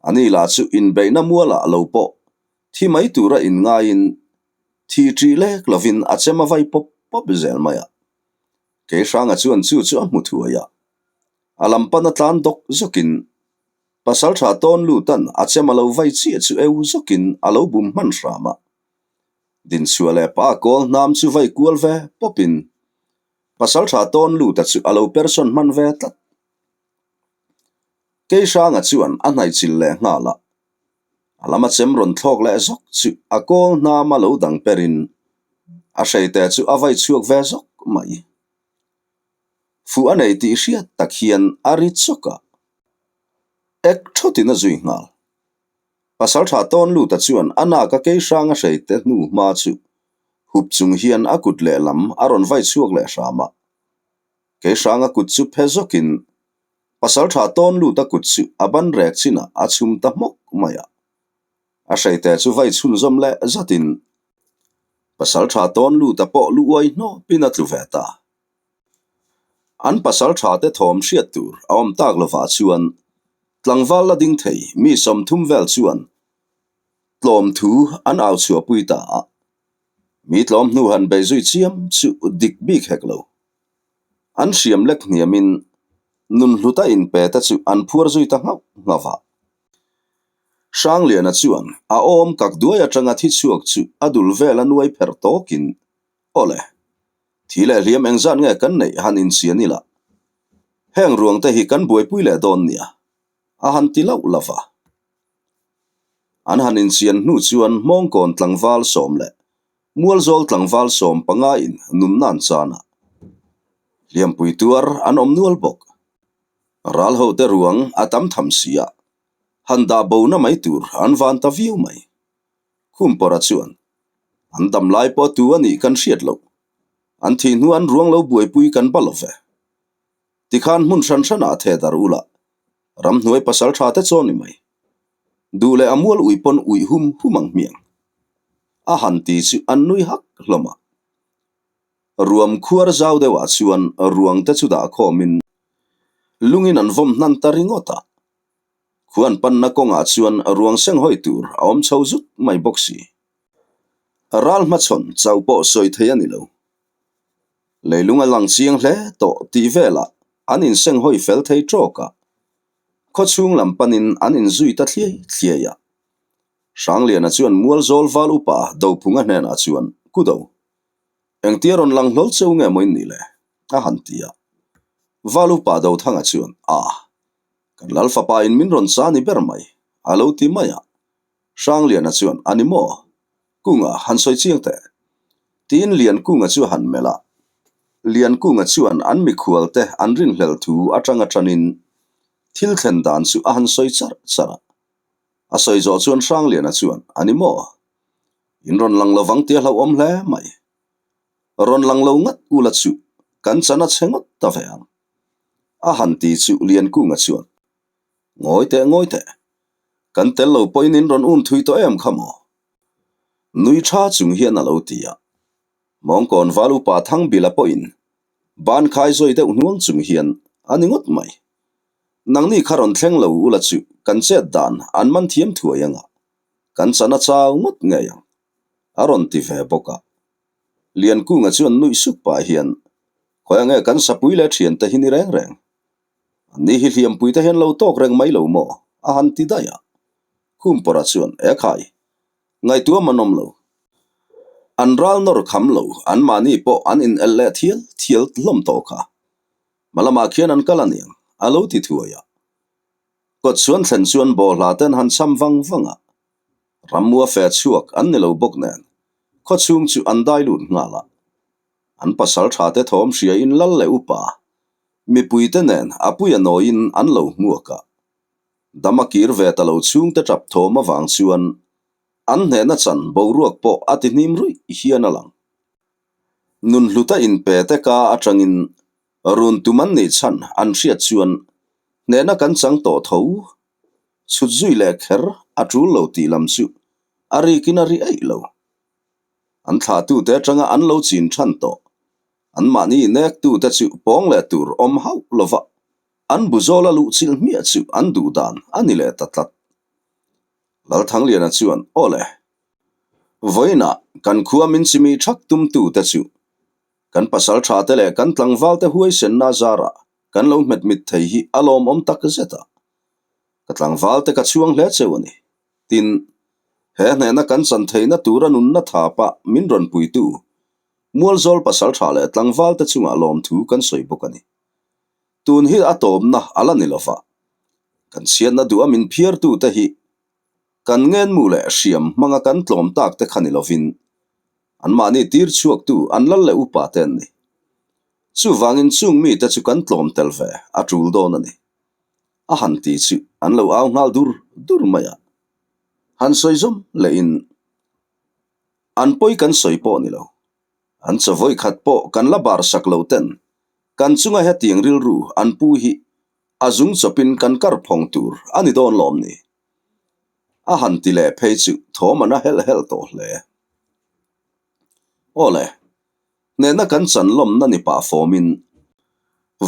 Ani lah chu inbeihna mualah lo pawh thi mai tura inngaiin thi ṭih lek lovin a chem a vai pawp pawp zel mai a. Keihranga chuan chu chu a hmu thuai a. A lam pana tlan dawk zawkin Pasalṭha tawn lutan a chem a lo vai chiah chu eu zawkin a lo bum hman hram a. Dinchhuah leh pa kawl hnam chu vai kual ve pawpin Pasalṭha tawn luta chu a lo persawn hman ve tlat. Keihranga chuan a hnaihchilh leh nghal a, a lama chem rawn thlawk leh zawk chu a kawl hnama lo dang perin a hreite chu a vai chhuak ve zawk mai. Fuh a nei tih hriat tak hian a ri chawk a, ek thawtin a zui nghal. Pasalṭha tawn luta chuan a naka keihrang a hreite hnu hma chu hup chung hian a kut lehlam a rawn vai chhuak leh hram a. Keihranga kut chu phe zawkin Pasalṭha tawn luta kut chu a ban rek chinah a chhum ta hmawk mai a. A hreite chu vai chhunzawm leh zatin Pasalṭha tawn luta pawh lu uai hnawpin a tlu ve ta. An pasalṭha te thawm hriat tur a awm tak lovah chuan tlangval la ding thei mi 30 vel chuan tlawm thu an au chhuahpui ta a. Mi tlawm hnu han bei zui chiam chu dik bik hek lo. An hriam lek hniamin nun hluta inpe te chu an phuar zui ta nghauh nghauh a. Hrangliana chuan a awm kak duai atanga thi chhuak chu a dul vela nuai pherh tawkin, Awle, thi leh hliam engzat nge kan neih han inchian ila? Heng ruang te hi kan buaipui leh dawn nia, a han ti lauh lo va. An han inchian hnu chuan Hmawngkawn tlangval sawm leh Mualzawl tlangval 15 in nunna an chan a, hliampui tuar an awm nual bawk. Ral ho te ruang a tam tham si a, han dah bo na mai tur an van ta viau mai. Khumpawra chuan, An dam lai pawh tu a nih kan hriat loh. An thih hnu an ruang lo buaipui kan ba lo ve. Tikhan hmun hran hranah theh dar ula, ramhnuai pasal tha te chaw ni mai. Duh leh a mual ui pawn uih hum hum ang hmiang. A han ti chu an nui hak hlawm a. Ruam khuar zau deuhah chuan ruang te chu dah khawmin lungin an vawm hnan ta ringawt a. Khuan panna kawngah chuan ruang seng hawi tur a awm chho zut mai bawk si. Ral hmachhawn chauh pawh sawi thei a ni lo. Leilung a lang chiang hle tawh tih velah an inseng hawi fel thei tawk a. Khawchhung lam panin an inzui ta thliai thliai a. Hrangliana chuan Mualzawl val upa Dophunga hnenah chuan, Kudo, engtia rawn lang hlawl cheu nge maw in nih le? a han ti a. Val upa Dothanga chuan, A, kan lal fapa in min rawn cha ni ber mai, a lo ti mai a. Hrangliana chuan, A ni maw? Kunga, han sawi chiang teh. Tiin Liankunga chu a han melh a. Liankunga chuan an mikhual te an rinhlelh thu atanga tanin thil thlen dan chu a han sawi charh charh a. A sawi zawh chuan Hrangliana chuan, A ni maw? In rawn lang lovang tih a hlauhawm hle mai. Rawn lang lo ngat ula chu kan chan a chhe ngawt ta ve ang. A han ti chu Liankunga chuan, Ngawi teh, ngawi teh. Kan tel lo pawhin in rawn um thui tawh em kha maw? Nui tha chung hian a lo ti a. Mawngkawn val upa Thangbila pawhin ban khai zawi deuh hnuang chung hian a ni ngawt mai. Nangni kha rawn thleng lo ula chu kan chet dan an man thiam thuai anga kan chan a chau ngawt ngei ang a rawn ti ve bawk a. Liankunga chuan nuih suk pah hian khawi ange kan sapui leh thiante hi ni reng reng. Anni hi hliampui te hian lo tawk reng mai lo maw? a han ti daih a. Khumpawra chuan, E khai, ngaihtuam an awm lo. An ral nawr kham lo, anmahni pawh an in el leh thial thial hlawm tawh kha. Hma lamah khian an kal a niang, a lo ti thuai a. Kawt chuan thlen chuan bawhhla te an han cham vang vang a. Rammua fe chhuak an ni lo bawk nen, khawchhung chu an dai lut nghal a. An pasal thate thawm hriain lal leh upa, mipuite nen a puia nawiin an lo hmuak a. Dam a kir ve ta lo chhungte tap thawm avang chuan an hnehna chan boruak pawh a ti hnim ruih hian a lang. Nunhluta inpe te ka atangin run tum an nih chhan an hriat chuan hnehna kan chang tawh tho. Chhut zui leh kher a tul lo tih lam chu a rikin a ri eih lo. An thlahtute atanga an lo chin than tawh. Anmahni nektute chu pawng leh tur awm hauh lova an bu zawla luh chilh hmiah chu an duh dan a ni leh ta tlat. Lalthangliana chuan, Aw le, vawiinah kan khua min chimi thak tumtute chu kan pasal thate leh kan tlangvalte huaisenna zarah kan lo hmet mit thei hi a lawmawm tak zet a. Ka tlangvalte ka chhuang hle cheu a ni. Tin, he hnehna kan chan theihna tura nunna thapa min rawn puitu Mualzawl pasal tha leh tlangvalte chungah lawmthu kan sawi bawk a ni. Tun hi a tawpna a la ni lova, kan chhiatna duha min phiartute hi kan ngenmu leh hriam hmanga kan tlawm tak te kha ni lovin anmahni tir chhuaktu an lal leh upa te an ni. Chuvangin chung mite chu kan tlawm tel ve a tul dawn a ni. A han ti chu an lo au nghal dur dur mai a. Han sawi zawm lehin an pawi kan sawi pawh ni lo. An chawawi khat pawh kan la bar sak lo ten kan chunga hetiang rilru an pu hi a zung chawpin kan kar phawng tur a ni dawn lawm ni? A han ti leh phei chu thawm an a helh helh tawh hle. Aw le, hnehna kan chan lawmna ni pah fawmin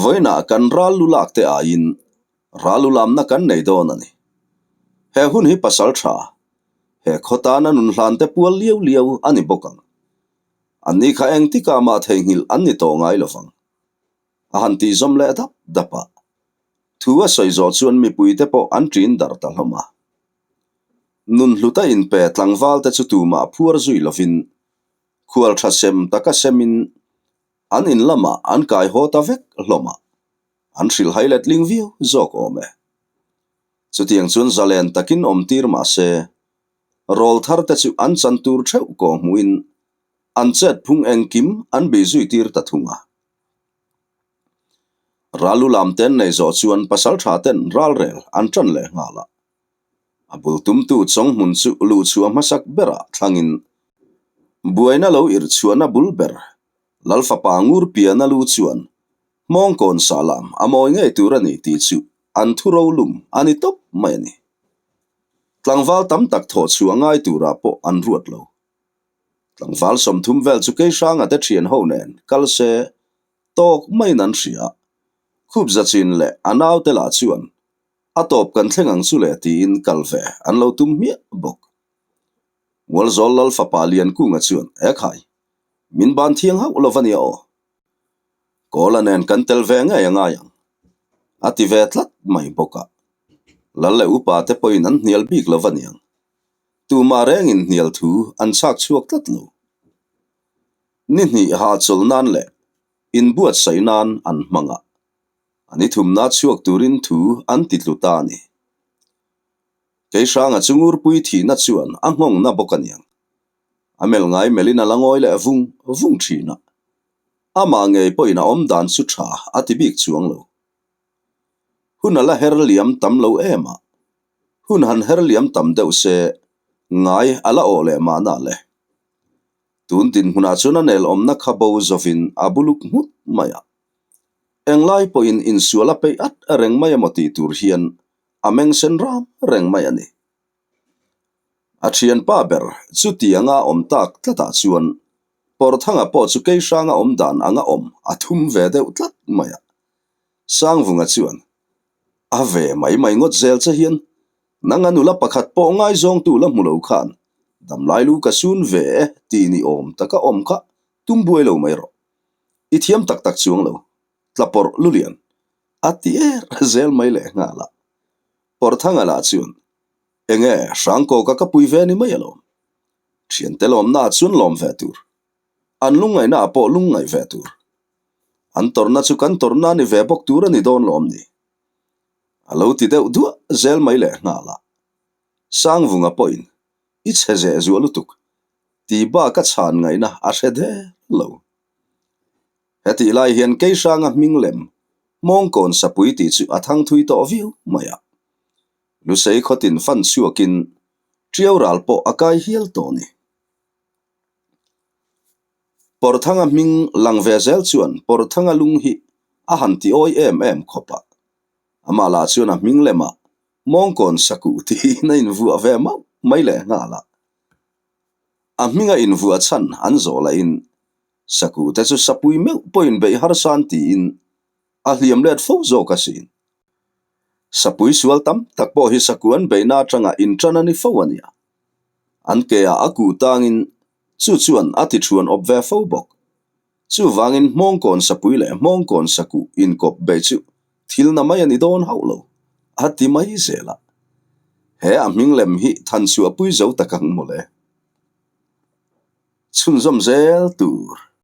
vawiinah kan ral lu lak te aiin ral lu lamna kan nei dawn a ni. He hun hi pasal tha, he khaw tana nun hlan te pual liau liau a ni bawk ang. Anni kha engtikah mah theihnghilh an ni tawh ngai lo vang. A han tih zawm leh dap dap a. Thu a sawi zawh chuan mipuite pawh an ṭin darh ta hlawm a. Nunhluta inpe tlangvalte chu tumah phuar zui lovin khual ṭha sem taka semin an in lamah an kai haw ta vek hlawm a, an hrilhhai letling viau zawk awm e. Chutiang chuan zalen takin awm tir mah se, Rawl thar te chu an chan tur theuh kawh hmuhin an chet phung engkim an bei zui tir ta thung a. Ral lu lam ten nei zawh chuan pasal tha ten ralrel an tan leh nghal a. A bul tumtu chawng hmun chu luhchhuah hmasak berah thlangin buaina lo irh chhuahna bul ber Lalfapa Ngurpiana lu chuan Hmawngkawn sah lam a mawi ngei tur a ni tih chu an thu rolum a ni tawp mai a ni. Tlangval tam tak thawh chhuah ngai turah pawh an ruat lo. Tlangval 30 vel chu Keihranga te thian ho nen kal se tawk maiin an hria. Khup zachin leh a naute lah chuan a tawp kan thleng ang chu le tiin kal ve an lo tum hmiah bawk. Mualzawl Lal fapa Liankunga chuan, Ekhai, min ban thiang hauh lo va nia aw. Kawla nen kan tel ve ngei a ngai ang, a ti ve tlat mai bawk a. Lal leh upa te pawhin an hnial bik lo va niang. Tumah rengin hnial thu an chhak chhuak tlat lo. Ni hnih hahchawlh nan leh inbuatsaih nan an hmang a, a ni thumna chhuak turin thu an ti tlu ta a ni. Keihranga chu Ngurpui thihna chuan a nghawngna bawk a niang. A melh ngai melhin a la ngawi leh vung vung thin a. Amah ngei pawhin a awm dan chu tha a ti bik chuang lo. Hun a la her liam tam lo em a, hun han her liam tam deuh se ngai a la awh leh mahna le. Tun dinhmunah chuan a nel awmna kha bo zovin a buluk nghut mai a. Englai pawhin insual a peih at reng mai emaw tih tur hian a meng sen ram reng mai a ni. A thianpa ber chutianga awm tak tlatah chuan Pawrthanga pawh chu Keihranga awm dan anga awm a thum ve deuh tlat mai a. Sangvunga chuan, A ve mai mai ngawt zel che hian nanga nula pakhat pawh ngaizawngtu la hmu lo khan damlai lu ka sun ve e tih ni awm taka awm kha tum buai lo mai rawh. I thiam tak tak chuang lo, tla pawrh lulian a ti er zel mai leh nghal a. Pawrthanga lah chuan, Enge, Hrangkawka ka pui ve ni mai alawm. Thiante lawmnaah chuan lawm ve tur. An lungngaihnaah pawh lungngaih ve tur. An tawrhna chu kan tawrhna ni ve bawk tur a ni dawn lawm ni. A lo ti deuh duah zel mai leh nghal a. Sangvunga pawhin, I chhe zeh zuah lutuk, ti bak a chhan ngaihna a hre der lo. Hetih lai hian Keihranga hming lem Hmawngkawn Sapui tih chu a thang thui tawh viau mai a. Lusei khawtin fan chhuakin Ṭiau ral pawh a kai hial tawh a ni. Pawrthanga hming lang ve zel chuan Pawrthanga lung hi a han ti awi em em khawp a. Amah lah chuan a hming lemah Mawngkawn Sakuh tiin a invuah ve mauh mai leh nghal a. A hminga invuah chhan an zawh lahin Sakuh te chu sapui meuh pawhin beih harsa an tiin a hliam let fo zawk asin. Sapui sual tam tak pawh hi sakuh an beihna atanga inṭan a ni fo a nia. An ke ah a kuh tangin chu chuan a ti thuan awp ve fo bawk. Chuvangin hmawngkawn sapui leh hmawngkawn sakuh inkawp beih chu thil na mai a ni dawn hauh lo, a ti mai zel a. He a hming lem hi than chhuah pui zo tak ang mawle. Chhunzawm zel tur.